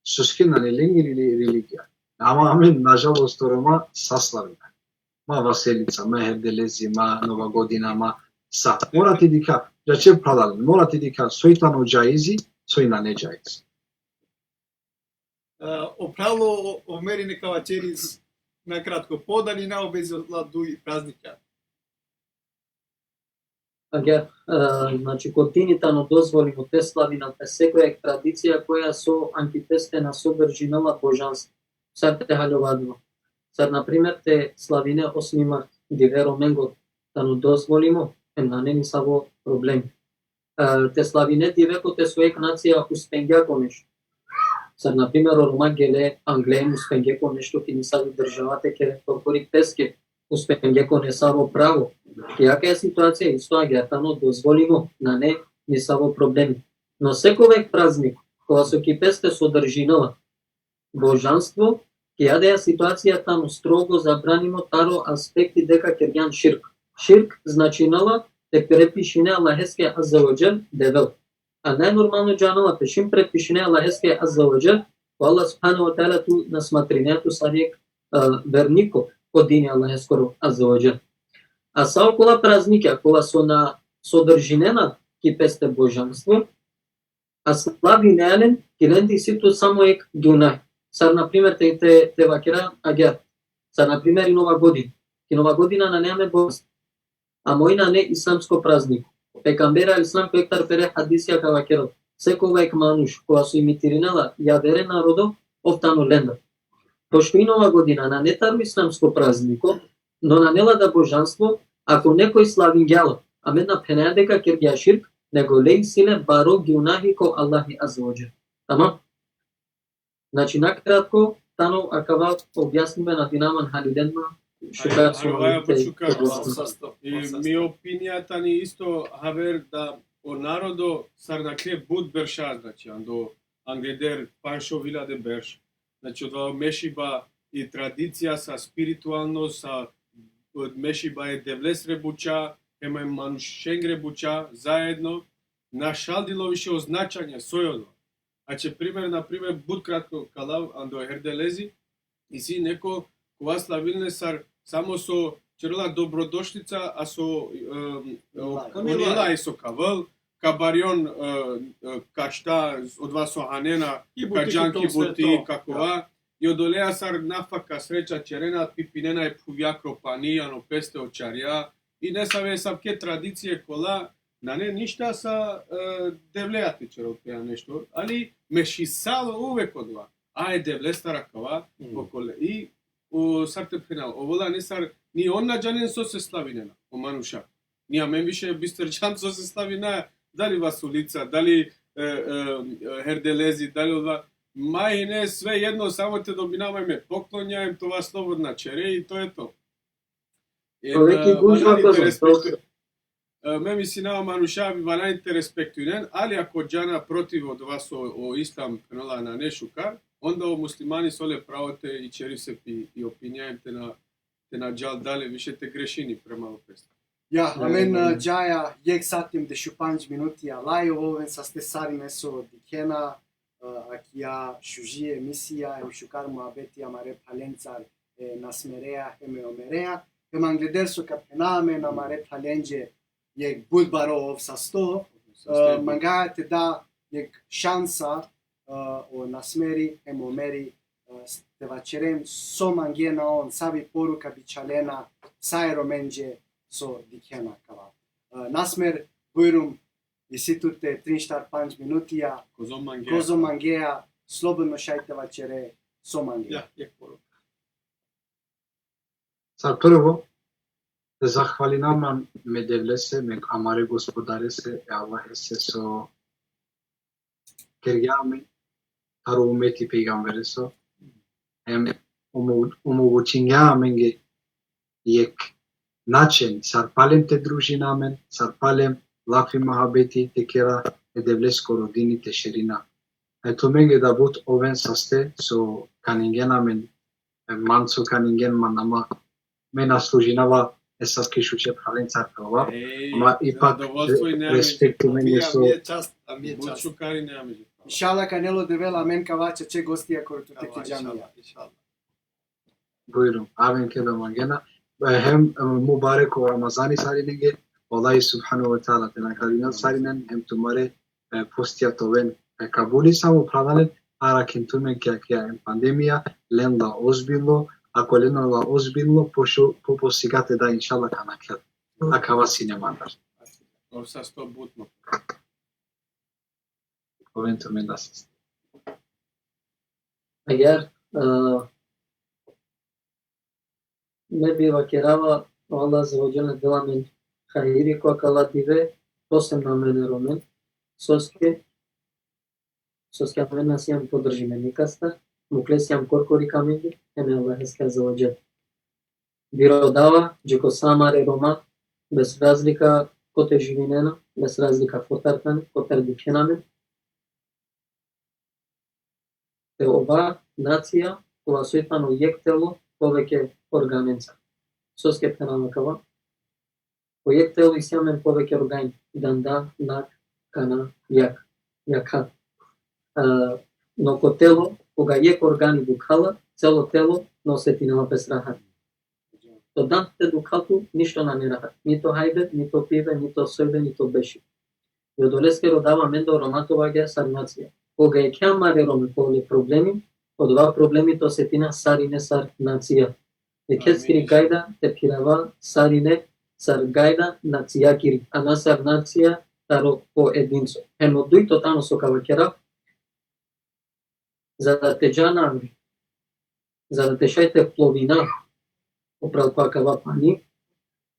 Soske nane lengeri reli-, religija. Ama amen, nažalost, o Roma sa slavina. Ma Vaselica, ma Erdelezi, ma Nova godina, ma sa. Mora te dikha, džače phralalen, mora te dikha soj tano džaizi, soj nane džaizi. O pravilo o, o Omeri neka vaćeri nakratko, po daljina o vezi ola duj praznikja. Agjaar, e, znači, ko dini tano dozvolimo te slavinel pe sekoja tradicija koja so anki peste na sodržinela božanstvo. Sar te haljova adava? Sar, na primer, te slavine osmi mart, dive Romengo, tano dozvolimo, em nane nisavo problem. E, te slavine dive kote so jekh nacija uspengja ko nešto. Sar, na primer, o Roma gele angle, uspengje ko nešto ki nisavi država te kere korkori peske, uspengje ko nesavo pravo. Ki akaja situacija isto agjaar tano dozvolimo, nane nisavo problem. No sekova jekh praznik, kova so ki peste sodržinela božanstvo, ki adaja situacija tano strogo zabranimo taro aspekti deka kergjan širk. Širk značinela te prepišine Allaheske azze ve dželle devel. A najnormalno džanela pe, čim prepišine Allaheske azze ve dželle, o Allah subhanehu ve teala tu na smatrinea tu sar jekh, e, verniko ko dini Allaheskoro azze ve dželle. A sa okola praznikja, kola so na sodržinena ki peste božanstvo, a slavinea len, ki lende isi tu samo jekh gunah. Sar, na primer, te, te, te vakera agjaar. Sar, na primer, i Nova godina. Ki Nova godina nane amen božanstvo. Amo i nane islamsko praznik. Pejgamberi alejhi selam ko jekh taro pere hadisija ka vakerel: sekova jekh manuš kova so imitirinela javere narodo, ov tano lendar. Pošto i Nova godina nane taro islamsko prazniko, no nane la da božanstvo, ako nekoj slavingja la, amen na phenaja deka kergja širk, nego le isi le baro gunahi ko Allahi azze ve dželle. Tamam? Znači, nakratko, tano akava objasnime, nadinav man halilen ma šukar so. Hajde, hajde, te šukar. I mi opinija tani isto haver da o narodo sar nakhle but berša, znači, ando angleder panšo hiljade berš. Znači, odova mešiba i tradicija sa spiritualno, sa, od mešiba e Devlesre buća, hem e manušengre buća, zaedno, našaldilo više o značanje, soj odova. A će primer, na primer, but kratko ka lav ando Herdelezi, isi neko kova slavinena sar samo so ćerela dobrodošlica, a so, em, o, Milaj. Milaj so ka avel, ka barjon, e, e, kašta, odova so hanena, i buti, ka džan ki buti, kakova, i odoleja sar nafaka, sreća ćerena, pipinena e phuvjakro pani, ano peste o čarja, i nesave esavke tradicije kola, nane ništa sa, e, Devlea te ćerel pe nešto, ali mešisalo uvek odova. A e Devlestar akava, okole. I o, sar te phena, ovola ne sar, ni on na džanen so se slavinena, o manuša. Ni amen više bisterđan so se slavina, dali Vasulica, dali, e, e, e, Herdelezi, dali odova. Ma ine svejedno, samo te dobina, ma me poklonja, em tova slobodna ćere i to je to. E, e, me misinava manuša bi valjani te respektuinen, ali ako džana protiv odova so o islam phenela nane šukar, onda o muslimani so le pravo te ićeri sepi i opinija em te na, te na džal dale, više te grešini prema o peste. Ja, amen, e, džaja jekh sati em dešupandž minuti alaj, oven saste sarine so dikhena, e, akija šuži emisija, em šukar muhabeti amare phalencar, e, Nasmerea, em e Omerea, em angleder so ka phena amen amare phalenđe jekh but baro ov sasto, e, mangaja te da jekh šansa, e, o Nasmeri, em Omeri, e, te vaćeren so mangena on, savi poruka bičhalena sa e Romenđe so dikhena kava. E, Nasmer, bujrum, isi tute trin, štar, pandž minutija. Kozom mangea. Kozom mangea, slobodno šaj te vaćere so mangea. Ja, jekh poruka. Sar prvo, te zahvalinav man me Devlese, me amare Gospodarese, e Allahese so kergja amen taro umeti pejgambereso, em omo-, omogućingja amenge jekh način, sar palem te družina amen, sar palem lafi muhabeti te kera, e Devleskoro dini te širina. E tumenge da but oven saste so kaningena amen, e, man so kaningen man, ama me na služinava esavke šuže phalencar te ova. Ej, ama ipak zadovoljstvo i, re-, nemam respekt tumenge so. A mi je čast, a mi je čast. But šukar i nemam. Inšallah, ka anel o Devel, amen ka ava čače gostija koro tute ki džamija. Inšallah, inšallah. Bujrum, aven keda mangena. E, hem, e, mubarek o Ramazani sarinenge, o Allah subhanehu ve teala te nagradinel sarinen, hem tumare, e, postija te oven, e, kabuli, samo phralalen, arakhindum tumen ki akija pandemija, len la ozbiljno, ako len la ozbiljno, po šo-, po, po sigate da, inšallah, ka nakhel. Akava sine mandar. Ov sasto but mo. Oven tumen da sasto. Agjaar, e, me bi vakerava, o Allah azze ve dželle dela amen hajri ko akala dive, posebno amen e Romen, soske, soske amen na sijam podržime nikastar, mukle sijam korkori ka amenge, em e Allaheske azze ve dželle. Bi rodava, dži ko sa amare Roma, bez razlika kote živinena, bez razlika kotar tane, kotar dikhena amen, te ova nacija, kova soj tano jekh telo, poveke organenca. Soske phenava akava? Po jekh telo isi amen poveke organi, danda, nak, kana, jakha, jakha. E, no ko telo, koga jekh organi dukhala, celo telo na osetinela pes rahat. To danda te dukhal tu, ništo nane rahat. Ni to hajbe, ni to pibe, ni to sojbe, ni to beši. I odoleske rodava amen da o Roma te ova agjaar sar nacija. Koga jekhe amare Rome ka ole problemi, odova problemi te osetina sarine sar nacija. Jekheskiri gajda te phirava sarine sar gajda nacijakiri, a na sar nacija taro poedinco. Hem o dujto tano so ka vakerav, za da te dža na angli, za da te šaj te plovina upral ko akava pani,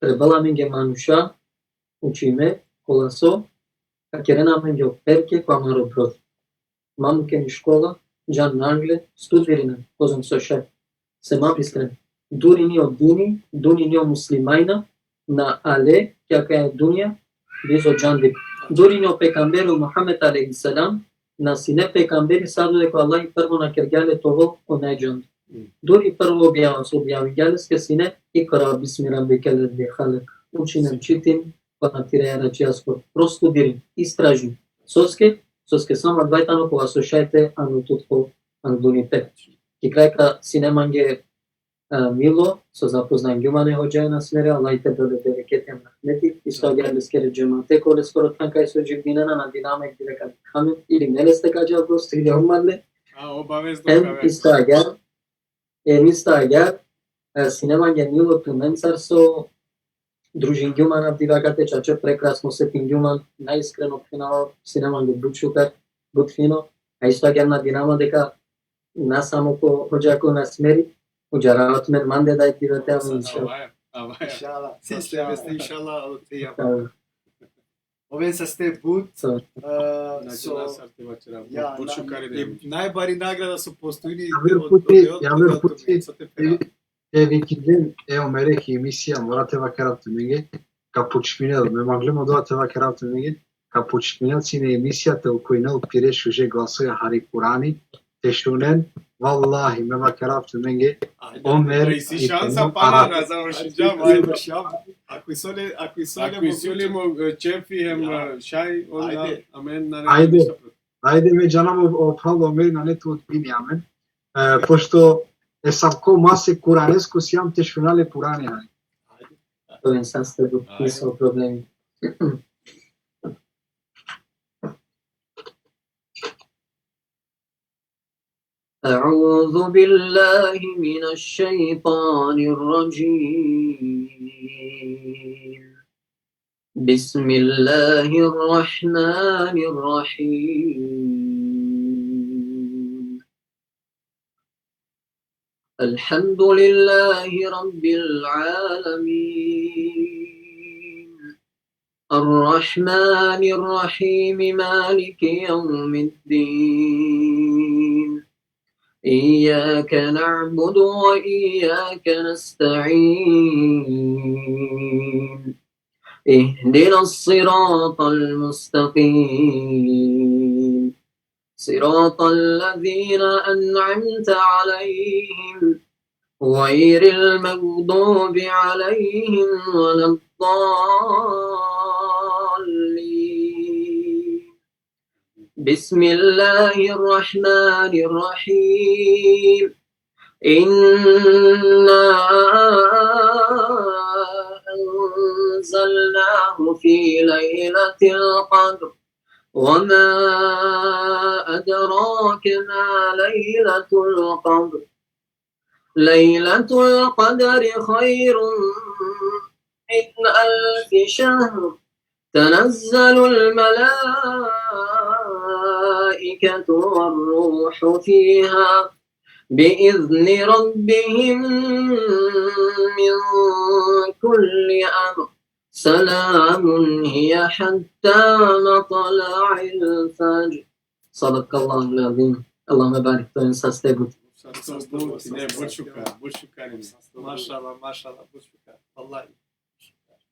trebela amenge manuša, učime, kola so ka kerena amenge o perke ko amaro brod. Ma muken i škola, džan na angle, studirinen, kozom so šaj. Se ma bistren. Durini o dini, durini o muslimanja, na ale ki akaja dunja bizo džandipe. Durini o pejgamberi o Muhammed alejhi selam, na sine pejgamberi sa dodeka o Allah prvo na kergja le te ovel o najdžandi. Mm. Duri prvo objava so objavingja leske sine: Ikra bismi rabbike lezi halek. Učinen, čitin ko anav tire jaračhijaskoro. Prosto dirin, istražin. Soske, soske samo adava tano kova so šaj te anel tut ko anglunipe. Ki kraj ka sine mange e, Milo, so zapoznangjum man e hodžaja Nasmere, Allah te del le bereketi hem rahmeti, isto agjaar leskere džemate, koleskoro than kaj so dživdinena, nadinama jekh dive ka dikha amen, ili me leste ka džav gosto, ili ov mande. A, obavezno. Hem ka ave. Isto agjaar, hem isto agjaar, e, sine mange milo tumencar so družingjum man avdive akate, čače prekrasno osetingjum man, naiskreno phenava, sine mange but šukar, but fino, a isto agjaar nadinama deka na samo ko hodža ko Nasmeri, udžarava tumen mande da jekh dive te aven, inšallah. Avaja, avaja. Inšallah. Sine leste, inšallah, alo te ja. Inšallah. Oven saste but, e, so, ja, najbari nagrada so postojini. Javer puti, javer puti, e, e, vikilen, e, o mere ki emisija, mora te vakerav tumenge, ka počminel, me manglum odova te vakerav tumenge, ka počminel sine emisija te okujnel pire šuže glasoja hari Kurani, te šunen, vallahi, me vakerav tumenge, ajde, Omer, isi šansa, pa na završingjam, ajde. Ako isi ole, ako isi ole, ako isi ole mo, e, ćefi hem, ja, e, šaj, onda, ajde, amen nane ništa protiv. Ajde, me džanav o, o phral Omer nane te odbini amen. E, pošto esavko masek Kuranesko sijam te šuna le purane, ajde. Ajde. To je saste but, niso problemi. أعوذ بالله من الشيطان الرجيم. بسم الله الرحمن الرحيم. الحمد لله رب العالمين. الرحمن الرحيم. مالك يوم الدين. إياك نعبد وإياك نستعين. اهدنا الصراط المستقيم. صراط الذين أنعمت عليهم غير المغضوب عليهم ولا الضالين. بسم الله الرحمن الرحيم. إنا أنزلناه في ليلة القدر. وما أدراك ما ليلة القدر. ليلة القدر خير من ألف شهر. تنزل الملائكة والروح فيها بإذن ربهم من كل أمر. سلام هي حتى مطلع الفجر. صدق الله العظيم. اللهم بارك. To jen saste but. Saste but, ne, but šukar, but šukar. Mašala, mašala, but šukar. Vallahi.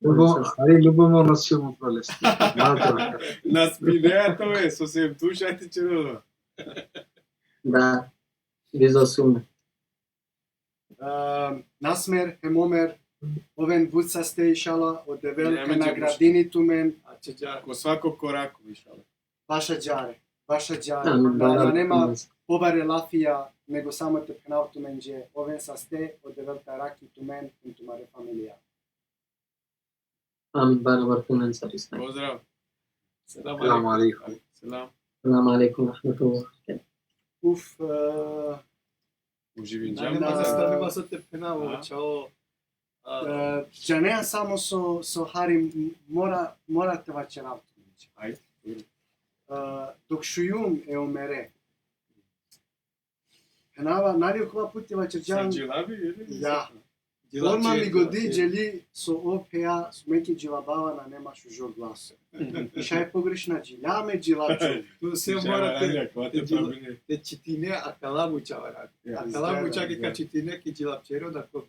Ljubo-, ali ljubomorno si mu prolesti. Matra. Na spinea to je, so se duša ti ćerova. Da, bizo sumnje. Ehm, Nasmer, hem Omer, oven but saste, inšala, o Devel Nema ka ničeg nagradini tumen. A će džar. Ko svako korako, inšala. Baš adžare, baš adžare. Amin. Na, na nema pobare lafija, nego samo te phenav tumenđe, oven saste, o Devel ka arakhi tumen, hem tumare familija. Amin, barabar tumen sar islam. Pozdrav. Selam Selam alejkum. Alejkum. Selam. Selam alejkum ve rahmetullah. Uf, e, Uživinđam. Nema, Da. da, nema so te phenavo, A? čao. A, e, džanea samo so, so hari, mora, mora te vaćerav tumenđe. Ajde. E, dok šujum e Omere. Phenava, nali okova puti vaćerđam. Sa džilabi, ili? Ja. džila Forma će- mi godi dželi so ov phenđa, so me ki džilabava, na nema šužo glaso. Šaj pogrešna džilja, me džilabču. Tu se mora te, te džila-, te čitine akala mučava. Ja, Akala da, muča da, ki da. ka čitine ki džilabčero, da ko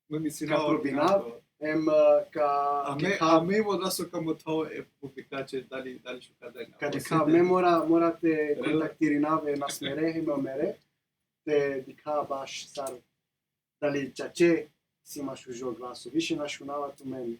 me mislim Ka probinav, em, e, ka, A me, ka, a me im odlaso ka mothao e publikače dali, dali šukar da. ka dikha, me mora, mora te kontaktirinav e Nasmere hem Omere, te dikha baš sar dali čače si ma šužo glaso. Više na šunava tumen.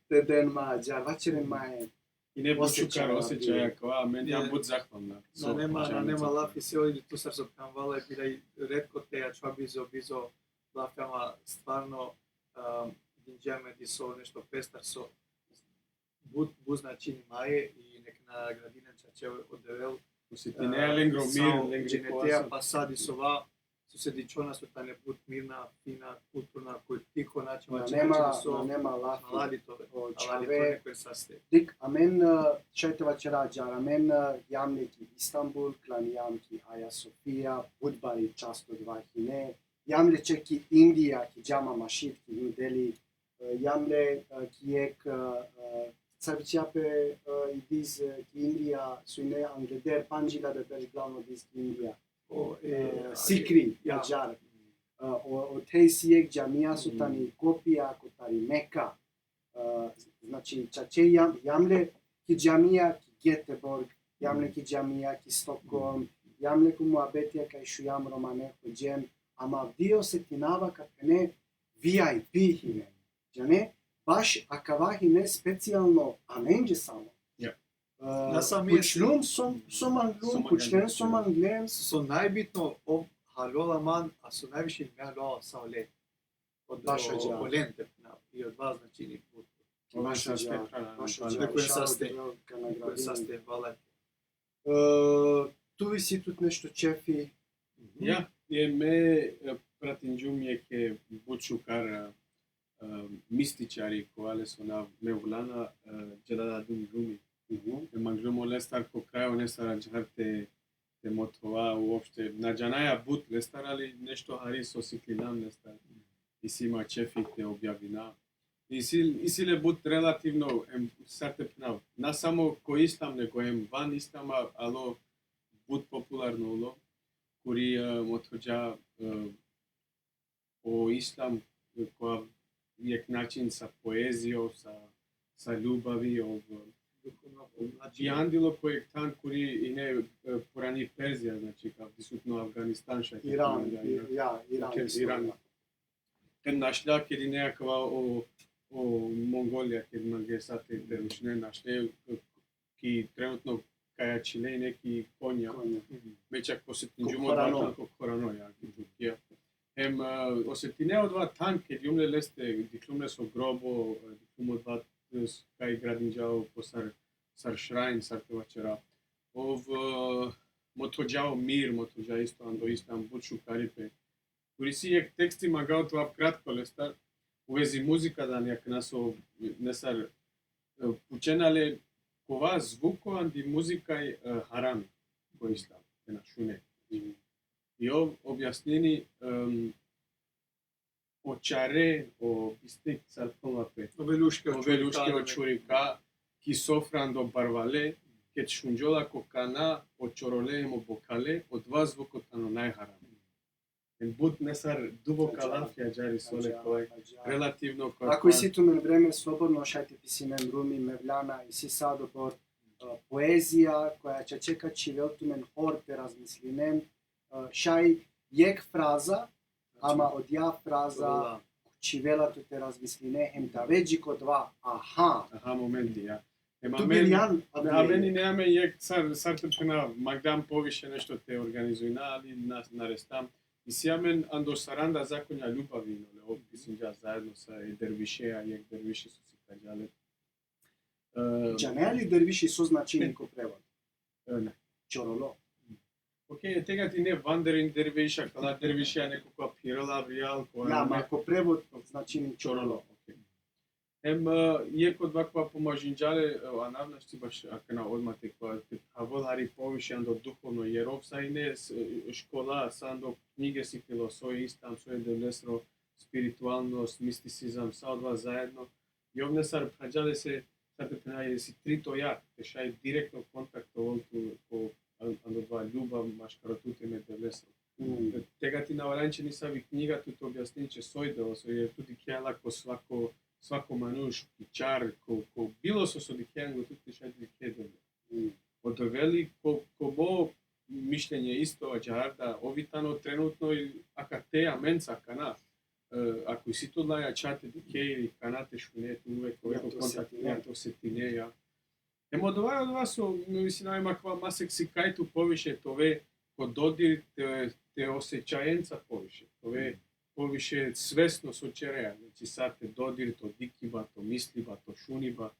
Te den ma džar, vaćeren ma e. I ne but Osjećaj, šukar osjećaj, ja. Akava, amen, ja Ne. but zahvalna. Na nema, na nema lafi, se odi tu sar so phenava, vala, bila i retko te ačhova bizo, bizo lafi, ama stvarno, um, dinđa me diso nešto pestar so but, but značini maje i nek nagradinen čače o Devel. Osetine lengro mir, Sa o lengri dženeteja koasa. Pa sa disova, so se dičhona so tane but mirna, fina, kulturna, ko tiho način, Na znači, nema, znači so na nema lafi. Halali to, O halali to čhave, neko saste. Dik, amen, e, šaj te vaćera džar, amen, e, jam le ki Istanbul, klanjam ki Hagia Sophia, but bari čast odova hine, jam le ček ki Indija, ki Jama Masjid, ki New Delhi, e, jam le, e, ki jek, e, e, sar viča pe, e, i diz, e, ki Indija, so ine angleder, pandž iljade berš glavno diz ki Indija. O, e, E, Sikri, ja. Ađar. E, o, o, te isi jek džamija so tani kopija kotari Meka. E, znači, čače jam, jam le ki džamija ki Göteborg, jam le ki džamija ki Stockholm, jam le ko muhabetija kaj šujam romane hodžen, ama avdive osetinava kaj phene V I P hine. Džane, baš akava hine specijalno amenđe samo. Ja. E, Na sam pučlum so, so manglum, So pučlen manglum. So manglem. So najbitno, ov halola man, a so najviše me halola sa ole. Od, Baš o, ađar. Olente, na, i od vas, znači, ni put. Ova Baš saste ađar, hrana, baš ali ađar. Neko je Inšallah saste. Te Devel ka Neko je nagradini. Saste, hvala. E, tu isi tut nešto ćefi? Ja, e me, e, pratinđum jekhe but šukar, e, e, mističari, kova le so nav Mevlana, e, Dželaladin Rumi. E manglum olestar ko kraj, olestar ađar te, te mothova uopšte. Na džanaja but lestar, ali nešto hari so siklinam lestar. Isi ma ćefi te objavina. Isi, isi le but relativno, em, sar te phenav, na samo ko islam, nego em van islama, alo but popularno ulo, kuri, e, mothođa, e, o islam, e, ko jek način sa poezijom, sa, sa ljubavi, ov, Znači, bijandilo ko jek than kuri ine, e, purani Perzija, znači, ka disutno Afganistan, šaj te Iran, phenav, Ir-, ja, Iran. Iran. Isto, ja. Hem našlja ked ine akava o, o Mongolija, ked mange sa te, te rušine, našle, e, ki trenutno kaj ačhile ine ki Konja. Konja. Me čak osetinđum Ko odova Khorano. Than, ko Khorano, ja, ki Turkija. Hem, e, osetine odova than, ked jum le leste, dikhlum le so grobo, e, dikhlum odova, e, kaj gradinđa o posar sar šrajn, sar te vaćera. Ov, e, mothođa o mir, mothođa isto ando islam, but šukaripe. Kuri si jekh teksti mangava te vav kratko lestar, u vezi muzika, da, akana so nesar, e, pučena le kova zvuko andi muzika, e, harami ko islam, te na šune. I ov objasnini, em, o čare, o bistik, sar phenela pe. O veluške, o veluške, o čurika, ki sofra ando barvale, ked šunđola ko kana o čorole hem o bokhale, odova zvuko tano najharami. Em but nesar duboka lafija ađahar isi ole, koj relativno, koj... Ako isi tumen vreme slobodno, šaj te pisinen Rumi, Mevlana, isi sa dobor, e, poezija koja čače ka čhivel tumen hor te razmislinen, e, šaj jekh fraza, ama odija fraza čhivela tut te razmisline, hem te ave dži ko odova aha. Aha momenti, ja. Em, tu amen, birjan, amen, amen ine amen jekh, sar, sar te phena, manglam poviše nešto te organizujna, ali na, na restam. Isi amen ando saranda zakonja ljubavi, no, le, ov pisinđa zaedno sa e dervišeja, jekh derviši so sikavđa le. E, džanea li derviši so značini ko prevod? E, ne. Čorolo. Okej, tegani ine wandering derviš, akala dervišeja, neko kova phirela avrijal, kova... Ja, ma ko prevod značini čorolo. Čorolo, okej. Em, e, jekh odova kova pomažinđa le, e, anav našti baš akana odma te kova, te phravol hari poviše ando duhovno, jer ov sa ine s-, e, škola, sa ando knjige siklilo, so i islam, so i Devlesro spiritualnost, mistisizam, sa odova zaedno. I ov nesar phrađa lese, sar te phena, isi trito jag, te šaj direktno kontakt te ovel tu ko, an-, ando odova ljubav maškaro tut hem e Devlesro. Mm. Tegani na valjani će nisavi knjiga tut te objasnini će so i Devlesro, jer tu dikhea la ko svako, svako manuš, ki čar, ko, ko bilo so so dikhea angle tut, te šaj te dikhe e Devle. Mm. O Devel i ko, ko mo mišljenje isto ađahar da ov i tano trenutno i akate amenca akana. E, ako isi tut la jakha te dikhe ili kana te šune, tu uvek ove ko kontakt, ja, te osetine, ja. Em odova, odova so, mislim, aj makava masek sikaj tu poviše te ove ko dodir te, te osećajenca poviše, te ove poviše svesno so ćerea, znači sa te dodir, to dikiba, to misliba, to šuniba,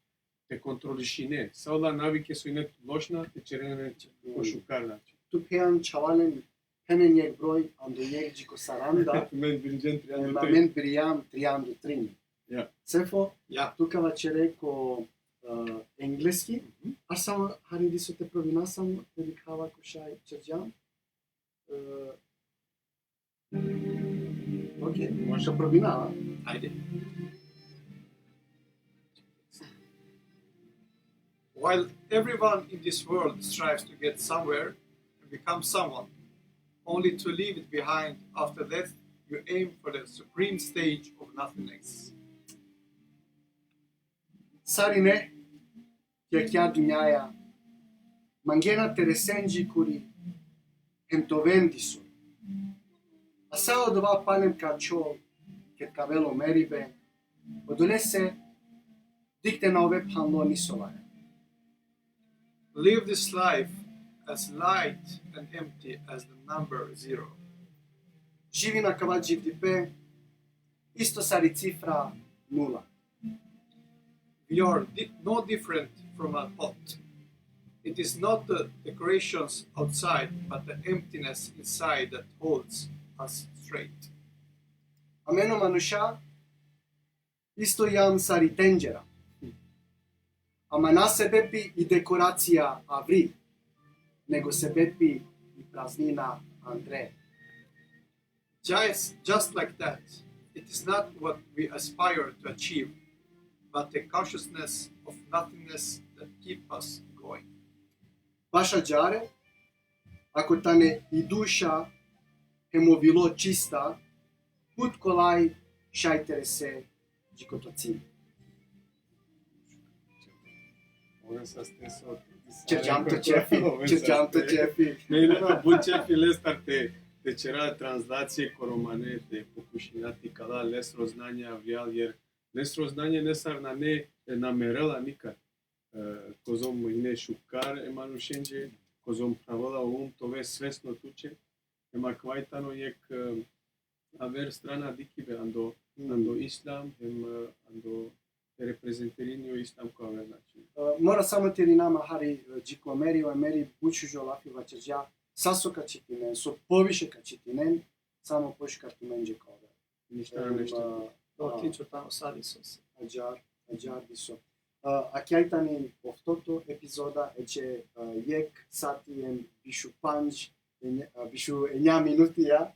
te kontrolišine. Sa ola navike so ine lošna, te ćeren len ko šukar način. Tu phenđan čhavalen, phenen jekh broj, ando jekh dži ko saranda. Amen birinđen trianda u trin. Amen birjam trianda u trin. Ja. Sefo, ja, tu ka vaćere ko, e, engleski, mhm, a samo hari diso te provina, samo te dikhava ko šaj ćerđam. E, okej, može provina, a? Ajde. While everyone in this world strives to get somewhere and become someone, only to leave it behind after death, you aim for the supreme stage of nothingness. Sarine ki akija dunjaja mangena te resen dži kuri hem te oven diso. A sa odova palem ka ačhol, ked ka avel o meribe, odolese dikh te na ove phanlo niso lajak. Live this life as light and empty as the number zero. Živin akava dživdipe isto sari cifra nula. We are di-, no different from a pot. It is not the decorations outside, but the emptiness inside that holds us straight. Amen o manuša isto jam sari tenđera. Ama na sebepi i dekoracija avri, nego sebepi i praznina andre. Just, just like that, it is not what we aspire to achieve, but the consciousness of nothingness that keep us going. Baš ađahar, ako tane i duša hem o vilo čista, but kolaj šaj te rese dži ko to cilj. Ove saste so... Ćerđam to ćefi, ove ćerđam to saste ćefi. Me inava but ćefi lestar te, te ćera translacije ko romane, te pokušina te ikala lesro znanje avrijal, jer lesro znanje nesar nane, e, na merela nikad. E, kozom ine šukar e manušenđe, kozom phravela o um te ove svesno tuće, em akava i tano jekh, e, aver strana dikibe ando, mm, ando islam, hem, e, ando te reprezentirini o islam ka ovel, znači. E, mora samo te irinav ma hari, e, dži ko Omeri, o Omeri but šužo lafi vaćerđa, sa so ka čitinen, so poviše ka čitinen, samo pošukar tumenđe ka ovel. Ništa, Em, nešto. A, Dok ti ću tamo sad, Isuse. Ađar, ađar diso. A, akija i tani oftoto epizoda, e će, a, jek sati em bišu pandž, e nje-, a, bišu enja minuti, ja.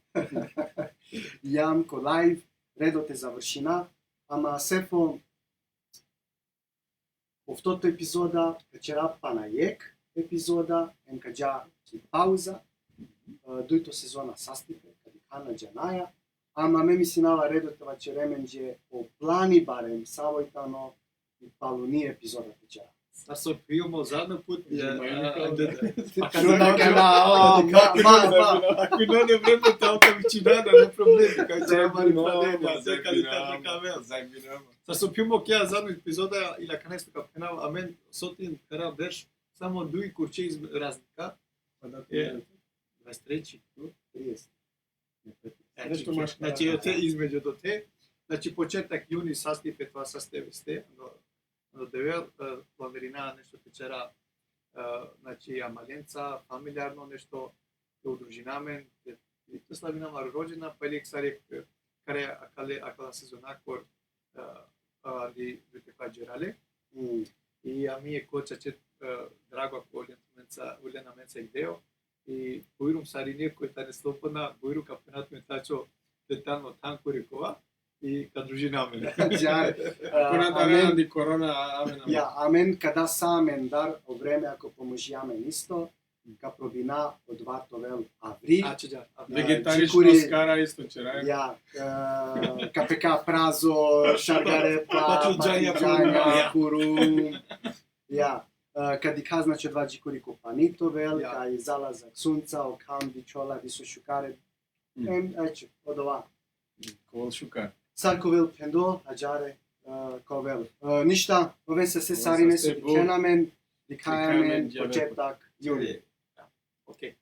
Jam ko live, redo te završina, ama Sefo, oftoto epizoda, ka ćera pana jek epizoda, em ka dža ki pauza, a, dujto sezona sastipe, ka dikha na džanaja, ama me mislinava redo te vaćere amenđe o plani barem, savo i tano i paluni epizoda te ćera. Sar so pijemo zadnji put, Ja, ja, ma, a, ja, da, da. Pa kad da kana, o, ma, ma, ma. Ako ne, ne vreme, te oka vičina, ne problemi, kaj će Zajebinava, mali problemi, a sve kad i zajebinava. tata kamera. Zajebinava. Sar so pijemo kja zadnji epizoda, ili ako nešto ka phenav, amen sotin kara berš, samo duj kurče iz razlika, Pa da, e, dvadeset treći, tu? Trideset. E, Nešto znači, maš znači, kara. Ote između do te, znači, početak juni sastipe, tva sastipe ste, no, no devel, e, planirina nešto te ćera, e, znači, amalenca, familijarno nešto, te udružina amen, te, i te slavina amaro rođena, pa ili sar jek, e, kare, akale, akala sezona kor, e, ali, vete pa džerale. Mm. I ami e ko čače, e, drago ako ulen amenca, ulen amenca idejo. I bujrum sarine koj tane slobodna, bujrum ka phenat me tačo detaljno than kuri kova i ka družina amen. Ađar, Ako a, na da amen, radi korona, amen, amen. ja, amen kada sa amen dar o vreme ako pomoži amen isto, ka probina odova te ovel avri. Znači, da, a, Da, Vegetarično džikuri. Skara isto ćera. Ja, e, ka peka prazo, šargarepa, Patliđanja, patliđanja, kurum, ja. Kurum. Ja, e, ka dikha, znači, odova džikuri ko pani te ovel, Ja. ka i zalazak sunca, o kham bičhola, diso šukare. Mm. Em, eće, odova. Kol šukar. Sar ka ovel phendo, ađare, e, ka ovel. E, ništa, oven se se Oven sarine se so se dikhen amen, dikhaja Dikhaja amen, amen, džabe početak juni. Okej.